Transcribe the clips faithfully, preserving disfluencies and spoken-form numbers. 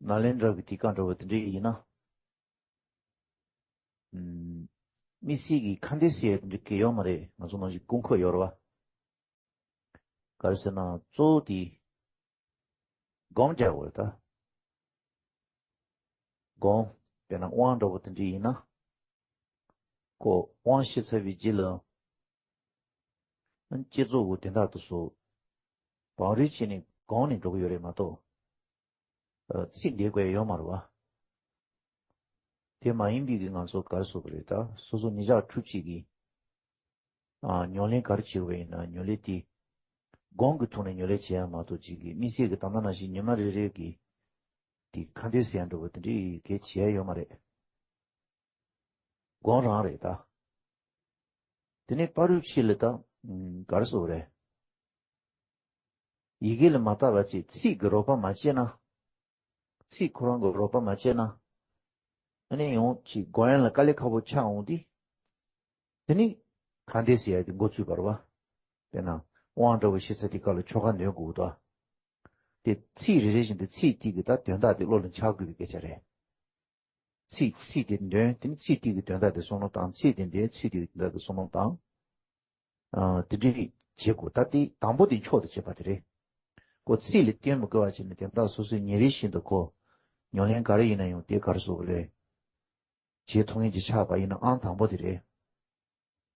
ནཱ་ལེནྡྲ་གི་དུས་སྐབས་འདྲ་བོ་དེ་འདྲ་ཡིན་ན། ཨམ། དམིགས་བསལ་གྱི་ཁ་འདོན་ཟེར་ཡ་དེ་འདྲ་གང་ཡོད་མ་རེད། ང་ཚོ་ནང་བཞིན་དགོང་ཁ་ཡོད་རེད་བ། ག་རེ་ཟེར་ན་གཙོ་བོ་དེ་སྒོམ་རྒྱག་དགོས་རེད་ད། སྒོམ། དཔེར་ན་དབང་འདྲ་བོ་དེ་འདྲ་ཡིན་ན། ཁོ་དབང་ཤེས་ཚར་བའི་རྗེས་ལ། སྤྱི་ཚོགས་ཀྱི་དོན་དག་དེ་ཚོ་བང་རིམ་བྱས་ནས་སྒོམ་ནས་འགྲོ་གི་ཡོད་རེད་མ་གཏོགས། ཨ། ཚིག་འདེབས་དགོས་ཡ་ཡོད་མ་རེད་བ། དེ་མ་ཡིན་པའི་གི་ང་ཚོ་ག་རེ་ཟེར་དགོས་རེད་ད། སོ་སོ་ཉིད་ཅག་འཁྲུལ་ཅིག་གི། ཨ། ཉམས་ལེན་ག་རེ་བྱེད་དགོས་ཡིན་ན་ཉམས་ལེན་དེ། སྒོམ་གྱི་ཐོག་ནས་ཉམས་ལེན་བྱེད་ཡ་མ་གཏོགས་ཅིག་གི་དམིགས་བསལ་གྱི་ད་ལྟ་ནང་བཞིན་ཉི་མ་རེ་རེ་གི་དེ་ཁ་འདོན་ཟེར་ཡ་འདྲ་བོ་དེ་འདྲའི་གལ་ཆེ་ཡ་ཡོད་མ་རེད། སྒོམ་རང་རེད་ད། དེ་ནས་བར་དུ་ཕྱི་ལ་ད། ཨམ། ག་རེ་ཟེར་དགོས་རེད། ཡི་གེ་ལ་མ་བལྟ་བ་ཅིག་ཚིག་གི་རོགས་པ་མ་བྱས་ན། ཚིག་ཁོ་རང་གི་རོགས་པ་མ་བྱས་ན། ཨ་ནི་ཡང་ཅིག་སྒོམ་ཡ་ལ་དཀའ་ལས་ཁག་པོ་ཆགས་འོང་དུས། དེ་ནི་ཁ་འདོན་ཟེར་ཡ་དེ་འགོ་ཚུགས་པ་རེད་བ། དཔེར་ན་དབང་འདྲ་བོ་ཤེས་ཚར་དུས་སྐབས་ལ་ཆོ་ག་འདོན་དགོས་འདུག་བ། དེ་ཚིག་རེ་རེ་བཞིན་དུ་ཚིག་དེ་གི་ད་དོན་དག་དེ་བློ་ལ་འཆར་དགོས་པའི་སྐད་ཆ་རེད། ཚིག་ཚིག་དེ་འདོན། དེ་ནི་ཚིག་དེ་གི་དོན་དག་དེ་བསམ་བློ་བཏང་། ཚིག་དེ་འདོན། ཚིག་དེ་གི་དོན་དག་དེ་བསམ་བློ་བཏང་། ཨ། དེ་འདྲ་བྱེད་དགོས། ད་དེ་དང་པོ་དེ་མཆོག་ཏུ་བྱེད་པ་དེ་རེད། ཁོ་ཚིག་ལ་བརྟེན་མི་དགོས་པ་བྱས་ནས་དེ་དག་སོ་སོའི་ཉིན་རེ་བཞིན་དུ་ཁོ་ཉམས་ལེན་ག་རེ་ཡིན་ན་ཡང་དེ་ག་རེ་ཟེར་དགོས་རེད། བྱེད་ཐུབ་མཁན་ཅིག་ཆགས་པ་ཡིན་ན་ཨང་དང་པོ་དེ་རེད།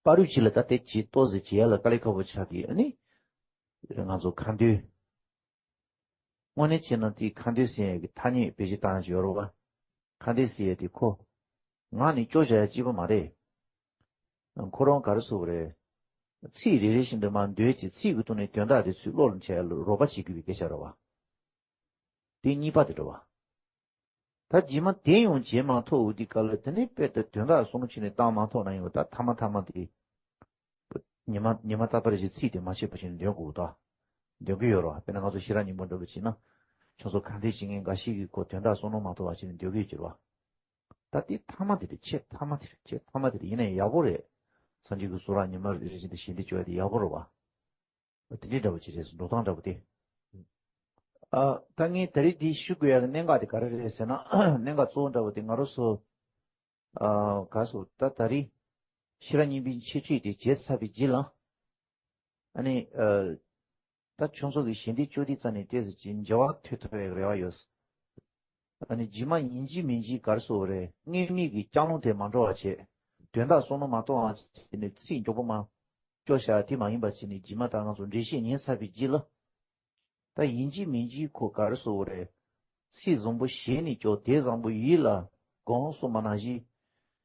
བར་དུ་ཕྱི་ལ་ད་དེ་བྱེད་ཏོག་ཙམ་བྱེད་ཡ་ལ་དཀའ་ལས་ཁག་པོ་ཆགས་དུས། ཨ་ནི་ང་ཚོ་ཁ་འདོན། དངོས་གནས་བྱས་ན་དེ་ཁ་འདོན་ཟེར་ཡ་གི་ཐ་སྙད་བེད་སྤྱོད་བཏང་ཡ་ཅིག་ཡོད་རེད་བ། ཁ་འདོན་ཟེར་ཡ་དེ་ཁོ་ངག་ནས་སྐྱོར་བཞག་ཡ་གཅིག་པོ་མ་རེད། ཁོ་རང་ག་རེ་ཟེར་དགོས་རེད། ཚིག་རེ་རེ་བཞིན་དུ་མར་འདོན་བྱས། ཚིག་གི་ཐོག་ནས་དོན་དག་དེ་ཚུར་བློ་ལ་འཆར་ཡ་ལ་རོགས་པ་བྱེད་དགོས་པའི་སྐད་ཆ་རེད་བ། དེ་གཉིས་པ་དེ་རེད་བ། ད་རྗེས་མ་དེ་ཡང་བྱེད་མ་ཐུབ་འོང་དུས་སྐབས་ལ་དེ་ནས་དཔེ་དེ་དོན་དག་བསམ་བློ་བྱས་ནས་བཏང་མ་ཐུབ་ན་ཡང་ད་མཐའ་མ་མཐའ་མ་དེ། ཉི་མ་ཉི་མ་རྟག་པར་ཞིག་ཚིག་དེ་མ་ཤེས་པ་ཞིག་འདོན་དགོས་འདུག་འདོན་གྱི་ཡོད་རེད་བ། དཔེར་ན་ང་ཚོ་ཤེས་རབ་སྙིང་པོ་འདྲ་པོ་བྱས་ན། ཁྱོད་ཚོ་ག་འདྲ་བྱེད་མཁན་འགའ་ཞིག་གིས་ཁོ་དོན་དག་བསམ་བློ་མ་ཐུབ་པ་བྱས་ནས་འདོན་གྱི་ཡོད་ཀྱི་རེད་བ། ད་དེ་མཐའ་མ་དེ་རེད། ཆེས་མཐའ་མ་དེ་རེད། ཆེས་མཐའ་མ་དེ་རེད། ཡིན་ནའི་ཡག་པོ་རེད། སངས་རྒྱས་ཀྱི་གསུང་རབ་ཉི་མ་རེ་བཞིན་དུ་ཞལ་འདེབས་བཅོལ་ཡ་དེ་ཡག་པོ་རེད་བ། དེ་འདྲའི་འདྲ་པོ་ཅིག་རེད། འགྲོ་སྟངས་འདྲ་པོ་དེ། ཨ། ད་ངས་ད་རེས་འདི་ཞུ་དགོས་ཡ་གི་གནད་འགག་དེ་ག་རེ་རེད་ཟེར་ན། གནད་འགག་གཙོ་བོ་འདྲ་པོ་དེ་ང་རང་ཚོ། ཨ། ག་རེ་ཟེར། ད་ད་རེས་ཤེས་རབ་སྙིང་པོའི་འཆད་ཁྲིད་དེ་བྱས་ཚར་བའི་རྗེས་ལ། ཨ་ནི། ཨ། ད་ཁྱོད་ཚོ་གི་ཞལ་འདེབས་བཅོལ་དུས་ཙམ་ནས་ཏོག་ཙམ་ཅིག་འགྱུར་བ་ཐེབས་ཐུབ་པའི་རེ་བ་ཡོད། ཨ་ནི་རྗེས་མ་ཡིན་གཅིག་མིན་གཅིག་ག་རེ་ཟེར་དགོས་རེད། སྔོན་མའི་གི་ལྕགས་ལམ་དེ་མ་འགྲོ་བ་བྱས། དོན་དག་བསམ་བློ་མ་གཏོང་བ་བྱས་ནས་ཚིག་མགྱོགས་པོ་མར་སྐྱོར་བཞག་དེ་མ་ཡིན་པ་བྱས་ནས། རྗེས་མ་ད་ང་ཚོ་འགྲེལ་བཤད་ཉན་ཚར་བའི་རྗེས་ལ། ད་ཡིན་གཅིག་མིན་གཅིག་ཁོ་ག་རེ་ཟེར་དགོས་རེད། ཚིག་བཟང་པོ་ཞལ་ནས་སྐྱོར། དེ་བཟང་པོ་ཡིད་ལ་དགོངས་གསུངས་པ་ནང་བཞིན།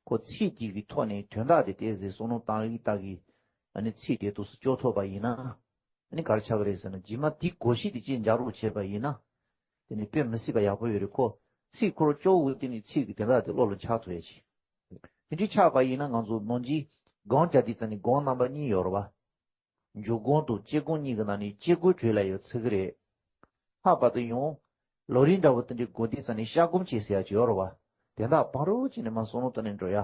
ཁོ་ཚིག་དེ་གི་ཐོག་ནས་དོན་དག་དེ་ཏོག་ཙམ་བསམ་བློ་བཏང་གི་བཏང་གི། ཨ་ནི་ཚིག་དེ་ཏོག་ཙམ་སྐྱོར་ཐུབ་པ་ཡིན་ན། ཨ་ནི་ག་རེ་ཆགས་ཀྱི་རེད་ཟེར་ན། རྗེས་མ་དེ་གོ་གཞི་དེ་ཅིག་འཇགས་རོགས་བྱས་པ་ཡིན་ན། དེ་ནི་དཔེ་མི་སྲིད་པ་ཡག་པོ་ཡོད་རེད། ཁོ་ཚིག་ཁོ་རང་སྐྱོར་འོང་དུས་ནས་ཚིག་གི་དོན་དག་དེ་བློ་ལ་འཆར་ཐུབ་ཡ་ཅིག་དེ་འདྲ་ཆགས་པ་ཡིན་ན། ང་ཚོ་ནང་བཞིན་སྒོམ་རྒྱག་དུས་ཙམ་ནས་སྒོམ་རྣམ་པ་གཉིས་ཡོད་རེད་བ། འཇུག་སྒོམ་དང་བཅད་སྒོམ་གཉིས་ཀྱི་ནང་ནས་བཅད་སྒོམ་བྱེད་ལ་ཡོད་ཚིག་གི་རེད། ལྷག་པར་དུ་ཡང་ལམ་རིམ་འདྲ་བོ་དེ་འདྲའི་སྒོམ་དུས་ཙམ་ནས་བཤད་སྒོམ་བྱེད་ཟེར་ཡ་ཅིག་ཡོད་རེད་བ། དེ་དག་ཕར་རོ་བྱས་ནས་མར་བསམ་བློ་བཏང་ནས་འགྲོ་ཡ།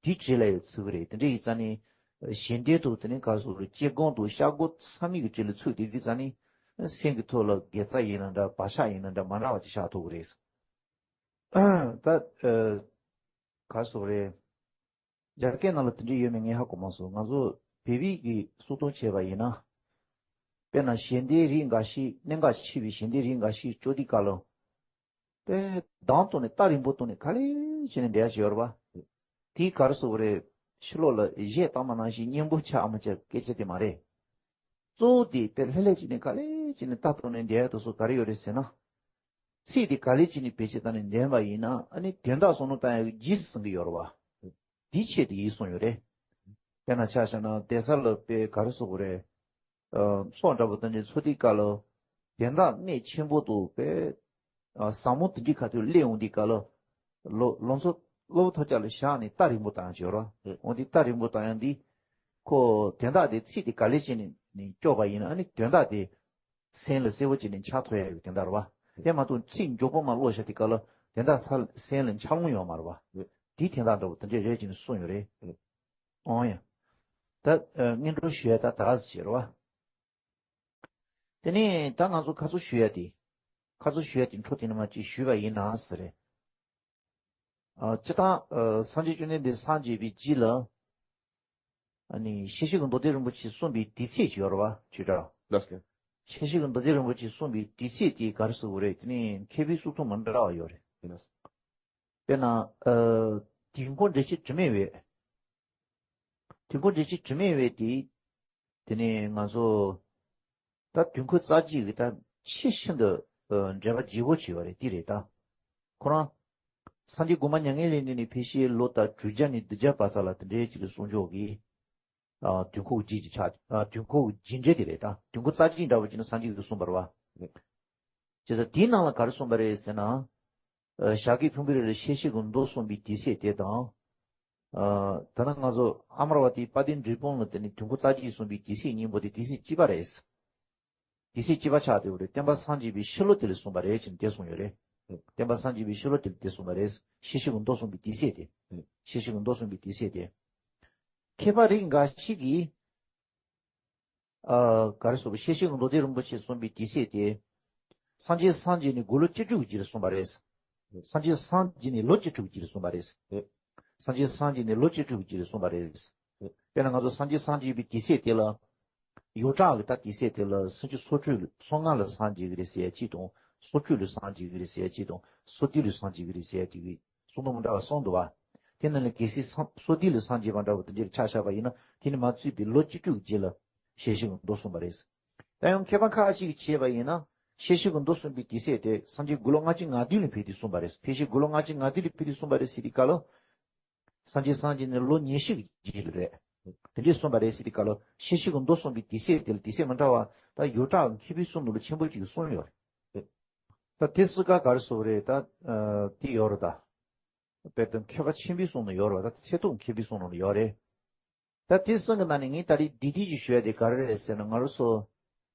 དེ་བྱེད་ལ་ཡོད་ཚིག་གི་རེད། དེ་འདྲ་ཡིན་ཙང་ནས་ཞལ་འདེབས་དང་དེ་ནས་ག་རེ་ཟེར་དགོས་རེད། བཅད་སྒོམ་དང་བཤད་སྒོམ་ཚང་མའི་གི་གྲས་ལ་ཚུད་དེ་དུས་ཙམ་ནས། སེམས་ཀྱི་ཐོག་ལ་དགེ་རྩ་ཡིན་ན་འདྲ། བག་ཆགས་ཡིན་ན་འདྲ། མ་འདྲ་བ་ཅིག་བཞག་ཐུབ་ཀྱི་རེད། ད། ཨ། ག་རེ་ཟེར་དགོས་རེད། རྒྱ་སྐད་ནང་ལ་དེ་འདྲ་ཡོད་མེད་ངས་ཧ་གོ་མ་སོང་། ང་ཚོ་བོད་ཡིག་གི་གསུང་སྟངས་བྱས་པ་ཡིན་ན། དཔེར་ན་ཞལ་འདེབས་རིགས་འགའ་ཞིག། གནད་འགག་ཆེ་བའི་ཞལ་འདེབས་རིགས་འགའ་ཞིག་སྐྱོར་དུས་སྐབས་ལ། དཔེ་གདངས་བཏང་ནས་རྟགས་རིང་པོ་བཏང་ནས་ག་ལེ་བྱས་ནས་འདེབས་ཡ་ཅིག་ཡོད་རེད་བ། དེ་ག་རེ་ཟེར་དགོས་རེད། ཕྱི་ལོགས་ལ་གཞས་བཏང་བ་ནང་བཞིན་སྙན་པོ་ཆགས་མ་ཆགས་སྐད་ཆ་དེ་མ་རེད། གཙོ་བོ་དེ་དཔེ་ལྷོད་ལྷོད་བྱས་ནས་ག་ལེ་བྱས་ནས་རྟགས་བཏང་ནས་འདེབས་ཡ་དེ་ཚོ་ག་རེ་ཡོད་རེད་ཟེར་ན། ཚིག་དེ་ག་ལེ་བྱས་ནས་བེད་སྤྱོད་བཏང་ནས་འདེབས་པ་ཡིན་ན། ཨ་ནི་དོན་དག་བསམ་བློ་བཏང་ཡག་གི་རྗེས་སུ་འཛིན་གྱི་ཡོད་རེད་བ། དེའི་ཆེད་དུ་ཡིན་གསུངས་ཡོད་རེད། དཔེར་ན་ཆ་བཞག་ན་གདན་ས་ལ་དཔེ་ག་རེ་ཟེར་དགོས་རེད། ཨ། ཚོགས་འདྲ་པོ་དེ་འདྲའི་ཚོགས་དུས་སྐབས་ལ། དོན་དག་གནད་ཆེན་པོ་དང་དཔེ། ཨ། ཟབ་མོ་དེ་འདྲའི་ཁ་ཐུག་སླེབས་འོང་དུས་སྐབས་ལ། ལོ་ལོ་ཚོ་སློབ་ཐོབ་ཅག་ལ་བཞག་ནས་རྟགས་རིང་པོ་བཏང་ཡག་ཅིག་ཡོད་རེད་བ། འོ་དེ་རྟགས་རིང་པོ་བཏང་ཡག་འདི། ཁོ་དོན་དག་དེ་ཚིག་དེ་ག་ལེ་བྱས་ནས་ནས་སྐྱོར་བ་ཡིན་ན། ཨ་ནི་དོན་དག་དེ་སེམས་ལ་གསལ་པོ་བྱས་ནས་འཆར་ཐུབ་ཡག་གི་དོན་དག་རེད་བ། དེ་མ་གཏོགས་ཚིག་མགྱོགས་པོ་མར་ཀློག་བཞག་དུས་སྐབས་ལ་དོན་དག་ས་སེམས་ལ་འཆར་ལོང་ཡོད་མ་རེད་བ། དེའི་དོན་དག་འདྲ་པོ་དེ་འདྲ་རེད་ཅེས་ནས་གསུངས་ཡོད་རེད། འོང་ཡ། ད་ཨ་སྔོན་འགྲོ་ཞུ་ཡ་ད་ད་ག་ཟེ་བྱས་རེད་བ། དེ་ནས་ད་ང་ཚོ་ཁ་སང་ཞུ་ཡ་དེ། ཁ་རྩོད་ཞུ་ཡ་དེ་འཕྲོ་དེ་ནས་མར་ཅིག་ཞུས་པ་ཡིན་ན་ཟེར། ཨ། སྤྱིར་བཏང་། ཨ། སངས་རྒྱས་བཅོམ་ལྡན་འདས་སངས་རྒྱས་པའི་རྗེས་ལ། ཨ་ནི་ཤེར་ཕྱིན་གྱི་མདོ་སྡེ་རིན་པོ་ཆེ་གསུངས་པའི་དུས་ཚོད་ཅིག་ཡོད་རེད་བ། ཅིག་འདྲ། ལགས་སོ། ཤེར་ཕྱིན་གྱི་མདོ་སྡེ་རིན་པོ་ཆེ་གསུངས་པའི་དུས་ཚོད་དེ་ག་རེ་ཟེར་དགོས་རེད། དེ་ནི་མཁས་པའི་གསུང་རྩོམ་མི་འདྲ་བ་ཡོད་རེད། ཡིན་ན། དཔེར་ན། ཨ། དུས་འཁོར་འགྲེལ་བྱེད་དྲི་མེད་འོད། དུས་འཁོར་འགྲེལ་བྱེད་དྲི་མེད་འོད་དེ། དེ་ནས་ང་ཚོ་ད་དུས་འཁོར་རྩ་རྒྱུད་ཀྱི་ད་ཆེས་ཤིན་ཏུ་འགྲེལ་པ་ལྗིད་པོ་ཆེ་བ་རེད། དེ་རེད་ད། ཁོ་རང་སངས་རྒྱས་དགོངས་པ་མྱ་ངན་ལས་འདས་ནས་ཕལ་ཆེར་ལོ་ད་དྲུག་བརྒྱ་ནས་བདུན་བརྒྱ་བར་ས་ལ་དེ་འདྲའི་ཅིག་ལ་གསུང་ཆོག་གི། ཨ། དུས་འཁོར་རྒྱུད་ཀྱི་ཆ། ཨ། དུས་འཁོར་རྒྱུད་འགྲེལ་དེ་རེད་ད། དུས་འཁོར་རྩ་རྒྱུད་འདྲ་བོ་ཅིག་ནི་སངས་རྒྱས་ཀྱིས་གསུངས་པ་རེད་བ། བྱས་ཙང་དེའི་ནང་ལ་ག་རེ་གསུངས་པ་རེད་ཟེར་ན། ཨ། ཞྭ་སྒབ་ཕུང་པོའི་རི་ལ་ཤེར་ཕྱིན་གྱི་མདོ་གསུངས་པའི་དུས་ཚོད་དེ་དང་། ཨ། ད་ལྟ་ང་ཚོ་ཨ་མ་ར་བ་ཏིའི་དཔལ་ལྡན་འབྲས་སྤུངས་ལ་དེ་ནི་དུས་འཁོར་རྩ་རྒྱུད་གསུངས་པའི་དུས་ཚོད་གཉིས་པོ་དེ་དུས་ཚོད་གཅིག་པ་རེད། དུས་ཚོད་གཅིག་པ་ཆགས་བསྡད་ཡོད་རེད། བསྟན་པ་སངས་རྒྱས་པའི་ཕྱི་ལོ་དེ་ལ་གསུངས་པ་རེད་ཅེས་དེ་གསུངས་ཡོད་རེད། བསྟན་པ་སངས་རྒྱས་པའི་ཕྱི་ལོ་དེ་ལ་དེ་གསུངས་པ་རེད། ཤེར་ཕྱིན་གྱི་མདོ་གསུངས་པའི་དུས་ཚོད་དེ། ཤེར་ཕྱིན་གྱི་མདོ་གསུངས་པའི་དུས་ཚོད་དེ། མཁས་པ་རིགས་འགའ་ཞིག་གིས། ཨ། ག་རེ་ཟེར་བ། ཤེར་ཕྱིན་གྱི་མདོ་སྡེ་རིན་པོ་ཆེ་གསུངས་པའི་དུས་ཚོད་དེ། སངས་རྒྱས་སངས་རྒྱས་ནས་དགུང་ལོ་བཅུ་དྲུག་གི་རྗེས་ལ་གསུངས་པ་རེད། སངས་རྒྱས་སངས་རྒྱས་ནས་ལོ་བཅུ་དྲུག་གི་རྗེས་ལ་གསུངས་པ་རེད། སངས་རྒྱས་སངས་རྒྱས་ནས་ལོ་བཅུ་དྲུག་གི་རྗེས་ལ་གསུངས་པ་རེད། དཔེར་ན་ང་ཚོ་སངས་རྒྱས་སངས་རྒྱས་པའི་དུས་ཚོད་དེ་ལ། ཡོངས་གྲགས་ཀྱི་ད་དུས་ཚོད་དེ་ལ་སུམ་ཅུ་སོ་དྲུག་སོ་ལྔ་ལ་སངས་རྒྱས་ཀྱི་རེད་ཟེར་ཡ་གཅིག་དང་། སོ་དྲུག་ལ་སངས་རྒྱས་ཀྱི་རེད་ཟེར་ཡ་གཅིག་དང་། སོ་བདུན་ལ་སངས་རྒྱས་ཀྱི་རེད་ཟེར་ཡ་གཅིག་གི་གསུང་རྩོམ་འདྲ་བ་གསུངས་འདུག་བ། དེ་ནང་ལ་གལ་སྲིད་སངས་སོ་བདུན་ལ་སངས་རྒྱས་པ་འདྲ་བོ་དེ་འདྲར་ཆ་བཞག་པ་ཡིན་ན། དེ་ནི་མ་ཚུད་པའི་ལོ་བཅུ་དྲུག་རྗེས་ལ་ཤེར་ཕྱིན་གྱི་མདོ་གསུངས་པ་རེད། ད་ཡང་མཁས་པ་ཁ་ཅིག་གིས་བྱས་པ་ཡིན་ན། ཤེར་ཕྱིན་གྱི་མདོ་གསུངས་པའི་དུས་ཚོད་དེ་སངས་རྒྱས་དགུང་ལོ་ལྔ་བཅུ་ང་བདུན་ལ་ཕེབས་དུས་གསུངས་པ་རེད། ཕལ་ཆེར་དགུང་ལོ་ལྔ་བཅུ་ང་བདུན་ལ་ཕེབས་དུས་གསུངས་པ་རེད་ཟེར་དུས་སྐབས་ལ། སངས་རྒྱས་སངས་རྒྱས་ནས་ལོ་ཉི་ཤུ་གི་རྗེས་ལ་རེད། དེ་འདྲས་གསུངས་པ་རེད་ཟེར་དུས་སྐབས་ལ། ཤེར་ཕྱིན་གྱི་མདོ་གསུངས་པའི་དུས་ཚོད་དེ་ལ་དུས་ཚོད་མི་འདྲ་བ་ད་ཡོངས་གྲགས་མཁས་པའི་གསུང་ནང་ལ་ཆེན་པོ་ཅིག་གསུངས་ཡོད་རེད། ད་དེ་སུ་ག་ག་རེ་ཟེར་བ་རེད་ད། ཨ། དེ་ཡོད་རེད་ད། དཔེ་དེ་མཁས་པ་ཆེན་པོའི་གསུང་ནང་ཡོད་རེད་བ། ད་ཚད་ཐུབ་མཁས་པའི་གསུང་ནང་ལ་ཡོད་རེད། ད་དེ་གསུང་གི་ནང་ནས་ངས་ད་རེས་བསྡུས་བསྡུས་ཅིག་ཞུ་ཡ་དེ་ག་རེ་རེད་ཟེར་ན། ང་རང་ཚོ།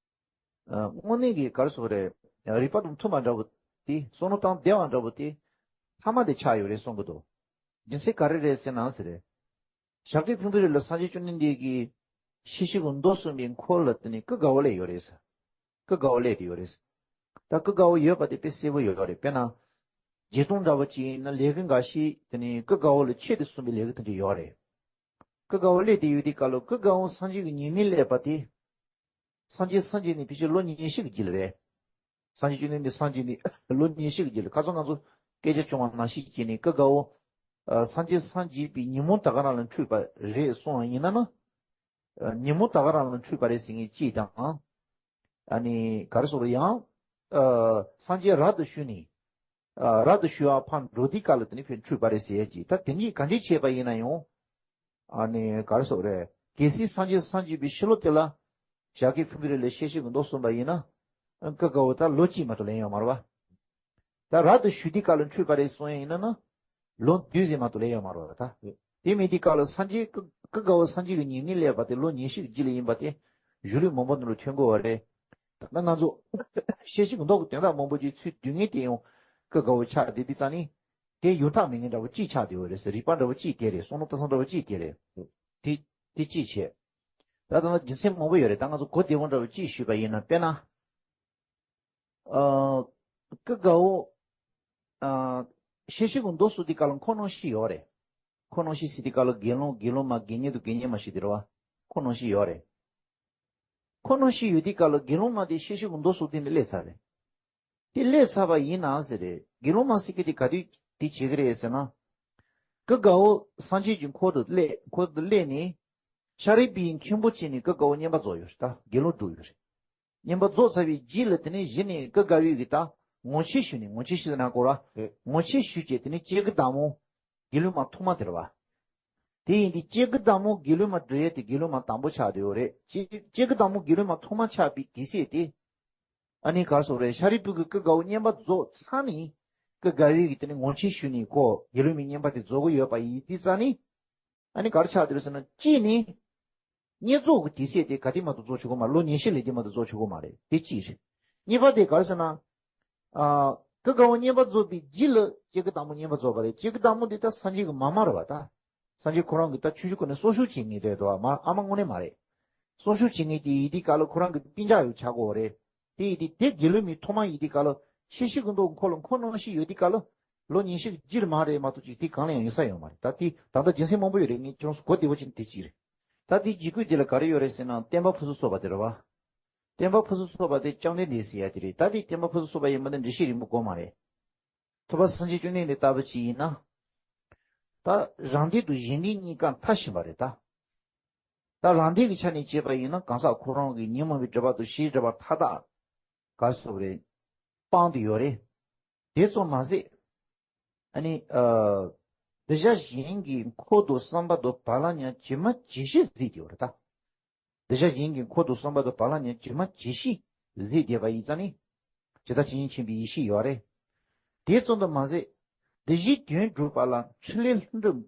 ཨ། དངོས་གནས་ཀྱི་ག་རེ་ཟེར་དགོས་རེད། རིགས་པ་དང་མཐུན་པ་འདྲ་བོ་དེ། བསམ་བློ་བཏང་བདེ་བ་འདྲ་བོ་དེ་ཐ་མ་དེ་ཆགས་ཡོད་རེད་གསུང་གི་འདུག་རྒྱུ་མཚན་ག་རེ་རེད་ཟེར་ན་ཟེར་རེད། ཞྭ་སྒབ་ཕུང་པོའི་རི་ལ་སངས་རྒྱས་བཅོམ་ལྡན་འདས་ཀྱིས་ཤེར་ཕྱིན་གྱི་མདོ་གསུངས་པའི་འཁོར་ལ་དེ་ནི་སྐུ་དགའ་བོ་སླེབས་ཡོད་རེད་ཟེར། སྐུ་དགའ་བོ་སླེབས་བསྡད་ཡོད་རེད་ཟེར། ད་སྐུ་དགའ་བོ་ཡོད་པ་དེ་དཔེ་གསལ་པོ་ཡོད་རེད། དཔེར་ན། བརྒྱད་སྟོང་འདྲ་བོ་ཅིག་ཡིན་ན་ལས་ཀ་འགའ་ཞིག་དེ་ནི་སྐུ་དགའ་བོ་ལ་ཆེད་དུ་གསུངས་པའི་ལས་ཀ་དེ་འདྲ་ཡོད་རེད། སྐུ་དགའ་བོ་སླེབས་བསྡད་ཡོད་དུས་སྐབས་ལ། སྐུ་དགའ་བོ་སངས་རྒྱས་ཀྱི་ཉེ་གནས་སླེབས་པ་དེ། སངས་རྒྱས་སངས་རྒྱས་ནས་ཕལ་ཆེར་ལོ་ཉི་ཤུ་གི་རྗེས་ལ་རེད། སངས་རྒྱས་བཅོམ་ལྡན་འདས་སངས་རྒྱས་ནས་ལོ་ཉི་ཤུ་གི་རྗེས་ལ། ཁ་སང་ང་ཚོ་སྐད་ཆ་བྱུང་བ་ནང་བཞིན་བྱས་ནས་སྐུ་དགའ་བོ། ཨ། སངས་རྒྱས་སངས་རྒྱས་པའི་ཉིན་མོ་ད་ག་རང་ལ་འཁྲུངས་པ་རེད་གསུངས་པ་ཡིན་ན་ན། ཨ། ཉིན་མོ་ད་ག་རང་ལ་འཁྲུངས་པ་རེད་ཟེར་མཁན་གཅིག་དང་། ཨ་ནི་ག་རེ་ཟེར་དགོས་རེད། ཡང་། ཨ། སངས་རྒྱས་རབ་ཏུ་བཞུགས་ནས། ཨ། རབ་ཏུ་བཞུགས་པ་ཕར་འགྲོ་དུས་སྐབས་ལ་དེ་ནི་ཕར་འཁྲུངས་པ་རེད་ཟེར་ཡས་ཀྱི། ད་དེ་གཉིས་ག་འདྲས་བྱས་པ་ཡིན་ན་ཡང་། ཨ་ནི་ག་རེ་ཟེར་དགོས་རེད། གལ་སྲིད་སངས་རྒྱས་སངས་རྒྱས་པའི་ཕྱི་ལོ་དེ་ལ་ཞྭ་སྒབ་ཕུང་པོའི་རི་ལ་ཤེར་ཕྱིན་གྱི་མདོ་གསུངས་པ་ཡིན་ན། ཨ། སྐུ་དགའ་བོ་ད་ལོ་གཅིག་མ་གཏོགས་སླེབས་ཡོད་མ་རེད་བ། ད་རབ་ཏུ་བཞུགས་དུས་སྐབས་ལ་འཁྲུངས་པ་རེད་གསུང་ཡས་ཡིན་ན་ན། ལོ་བདུན་ཙམ་མ་གཏོགས་སླེབས་ཡོད་མ་རེད་བ་ད། དེ་མིན་དུས་སྐབས་ལ་སངས་རྒྱས་སྐུ་སྐུ་དགའ་བོ་སངས་རྒྱས་ཀྱི་ཉེ་གནས་སླེབས་པ་དེ་ལོ་ཉི་ཤུ་གི་རྗེས་ལ་ཡིན་པ་དེ། གཞུང་ལུགས་མང་པོ་ནང་ལ་ཐོན་གྱི་ཡོད་རེད། ད་ལྟ་ང་ཚོ་ཤེར་ཕྱིན་གྱི་མདོ་གི་དོན་དག་མང་པོ་ཅིག་ཚུར་བསྡུ་མཁན་དེ་ཡང་སྐུ་དགའ་བོ་ཆགས་བསྡད་དུས་ཙང་ནི། དེ་ཡོངས་གྲགས་མེད་མཁན་འདྲ་བོ་གཅིག་ཆགས་བསྡད་ཡོད་རེད་ཟེར། རིགས་པ་འདྲ་བོ་གཅིག་དེ་རེད། བསམ་བློ་བཏང་སྟངས་འདྲ་བོ་གཅིག་དེ་རེད། དེ་དེ་གཅིག་བྱས། ད་ལྟ་རྒྱུ་མཚན་མང་པོ་ཡོད་རེད། ད་ང་ཚོ་གོ་བདེ་པོ་འདྲ་བོ་གཅིག་ཞུས་པ་ཡིན་ན། དཔེར་ན། ཨ། སྐུ་དགའ་བོ། ཨ། ཤེར་ཕྱིན་གྱི་མདོ་གསུངས་དུས་སྐབས་ལ་འཁོར་སྣང་བཞི་ཡོད་རེད། འཁོར་སྣང་བཞི་ཟེར་དུས་སྐབས་ལ་དགེ་སློང་དགེ་སློང་མ་དགེ་བསྙེན་དང་དགེ་བསྙེན་མ་ཞིག་དེ་རེད་བ། འཁོར་སྣང་བཞི་ཡོད་རེད། འཁོར་སྣང་བཞི་ཡོད་དུས་སྐབས་ལ་དགེ་སློང་མ་དེ་ཤེར་ཕྱིན་གྱི་མདོ་གསུངས་དུས་ནས་སླེབས་ཚར་རེད། དེ་སླེབས་ཚར་བ་ཡིན་ན་ཟེར་རེད། དགེ་སློང་མ་ཟེར་མཁན་དེ་ག་དུས་དེ་བྱེད་ཀྱི་རེད་ཟེར་ན། སྐུ་དགའ་བོ་སངས་རྒྱས་ཀྱི་འཁོར་དུ་སླེབས། འཁོར་དུ་སླེབས་ནས། ཤཱ་རིའི་བུ་ཡི་མཁན་པོ་བྱས་ནས་སྐུ་དགའ་བོ་བསྙེན་པར་རྫོགས་ཡོད་རེད། ད་དགེ་སློང་བསྒྲུབས་ཡོད་རེད། བསྙེན་པར་རྫོགས་ཚར་བའི་རྗེས་ལ་དེ་ནས་གཞི་ནས་སྐུ་དགའ་བོས་ཀྱི་ད་ངོ་ཆེན་ཞུས་ནས། ངོ་ཆེན་ཞུས་ཟེར་ན་གོ་ར། ངོ་ཆེན་ཞུས་བྱས་དེ་ནས་སྐྱེ་རྒུ་བདག་མོ། དགེ་སློང་མ་ཐོག་མ་དེ་རེད་བ། དེ་ཡིན་དུས་སྐྱེ་རྒུ་བདག་མོ་དགེ་སློང་མ་བསྒྲུབ་ཡས་དེ་དགེ་སློང་མ་དང་པོ་ཆགས་བསྡད་ཡོད་རེད། སྐྱེ་སྐྱེ་རྒུ་བདག་མོ་དགེ་སློང་མ་ཐོག་མ་ཆགས་པའི་དུས་ཚོད་དེ། ཨ་ནི་ག་རེ་ཟེར་དགོས་རེད། ཤཱ་རིའི་བུ་གིས་སྐུ་དགའ་བོ་བསྙེན་པར་རྫོགས་ཚར་ནས། སྐུ་དགའ་བོས་ཀྱི་དེ་ནས་ངོ་ཆེན་ཞུས་ནས་ཁོ་དགེ་སློང་མའི་བསྙེན་པ་དེ་རྫོགས་ཀྱི་ཡོད་པ་ཡིན་དུས་ཙང་ནི། ཨ་ནི་ག་རེ་ཆགས་བསྡད་རེད་ཟེར་ན། གཅིག་ནི། བསྙེན་རྫོགས་ཀྱི་དུས་ཚོད་དེ་ག་དུས་མ་གཏོགས་རྫོགས་ཆོག་གི་མ་རེད། ལོ་ཉི་ཤུ་སླེབས་དུས་མ་གཏོགས་རྫོགས་ཆོག་གི་མ་རེད། དེ་གཅིག་རེད། གཉིས་པ་དེ་ག་རེ་ཟེར་ན། ཨ། སྐུ་དགའ་བོ་བསྙེན་པར་རྫོགས་པའི་རྗེས་ལ་སྐྱེ་རྒུ་བདག་མོ་བསྙེན་པར་རྫོགས་པ་རེད། སྐྱེ་རྒུ་བདག་མོ་འདི་ད་སངས་རྒྱས་ཀྱི་མ་མ་རེད་བ་ད། སངས་རྒྱས་ཁོ་རང་གི་ད་ཆུང་ཆུང་ཀུན་ནས་གསོ་སྐྱོང་བྱེད་མཁན་རེད་དོ། མ་ཨ་མ་དངོས་གནས་མ་རེད། གསོ་སྐྱོང་བྱེད་མཁན་དེ་ཡིན་དུས་སྐབས་ལ་ཁོ་རང་གི་སྤུན་ཀྱག་ཡོད་ཆགས་ཀྱི་ཡོད་རེད། དེ་ཡིན་དུས་དེ་དགེ་སློང་མའི་ཐོག་མ་ཡིན་དུས་སྐབས་ལ། ཤེས་བཞིན་གྱི་མདོ་འཁོར་ལ་འཁོར་སྣང་ཞིག་ཡོད་དུས་སྐབས་ལ། ལོ་ཉི་ཤུ་གི་རྗེས་ལ་མ་རེད་མ་གཏོགས་ཅིག་དེ་གང་ལ་ཡང་ཡོད་ས་ཡོད་མ་རེད། ད་དེ་ད་ལྟ་རྒྱུ་མཚན་མང་པོ་ཡོད་རེད། ངས་ཁྱོད་རང་ཚོ་གོ་བདེ་བོ་བྱས་ནས་དེ་གཅིག་རེད། ད་དེའི་འཇིགས་སྐུལ་དེ་ལ་ག་རེ་ཡོད་རེད་ཟེར་ན། བསྟན་པ་ཕུན་སུམ་ཚོགས་པ་དེ་རེད་བ། བསྟན་པ་ཕུན་སུམ་ཚོགས་པ་དེ་བཅོམ་ལྡན་འདས་ཟེར་ཡ་དེ་རེད། ད་དེ་བསྟན་པ་ཕུན་སུམ་ཚོགས་པ་ཡིན་པ་ནི་འགྲེལ་བཤད་རིང་པོ་དགོས་མ་རེད། ཐུབ་པ་སངས་རྒྱས་བཅོམ་ལྡན་འདས་ལྟ་བུ་ཅིག་ཡིན་ན། ད་རང་སྡེ་དང་གཞན་སྡེ་གཉིས་ཀ་མཐར་ཕྱིན་པ་རེད་ད། ད་རང་སྡེ་གི་ཆ་ནས་བྱས་པ་ཡིན་ན། གང་ཟག་ཁོ་རང་གི་ཉོན་མོངས་པའི་སྒྲིབ་པ་དང་ཤེས་སྒྲིབ་པ་མཐའ་དག་ག་རེ་ཟེར་དགོས་རེད། སྤངས་ཏེ་ཡོད་རེད། དེ་ཙམ་མ་ཟད། ཨ་ནི། ཨ། གདུལ་བྱ་གཞན་གྱི་འཁོར་དང་བསམ་པ་དང་བག་ལ་ཉལ་ཇི་མ་ཇི་བཞིན་གཟིགས་ཏེ་ཡོད་རེད་ད། གདུལ་བྱ་གཞན་གྱི་འཁོར་དང་བསམ་པ་དང་བག་ལ་ཉལ་ཇི་མ་ཇི་བཞིན་གཟིགས་བསྡད་པ་ཡིན་ཙང་ནི། ཇི་ལྟར་ཇི་བཞིན་མཁྱེན་པའི་ཡེ་ཤེས་ཡོད་རེད། དེ་ཙམ་དུ་མ་ཟད། འདི་བཞིའི་དོན་བསྒྲུབ་པ་ལ་ཕྲིན་ལས་ལྷུན་གྲུབ།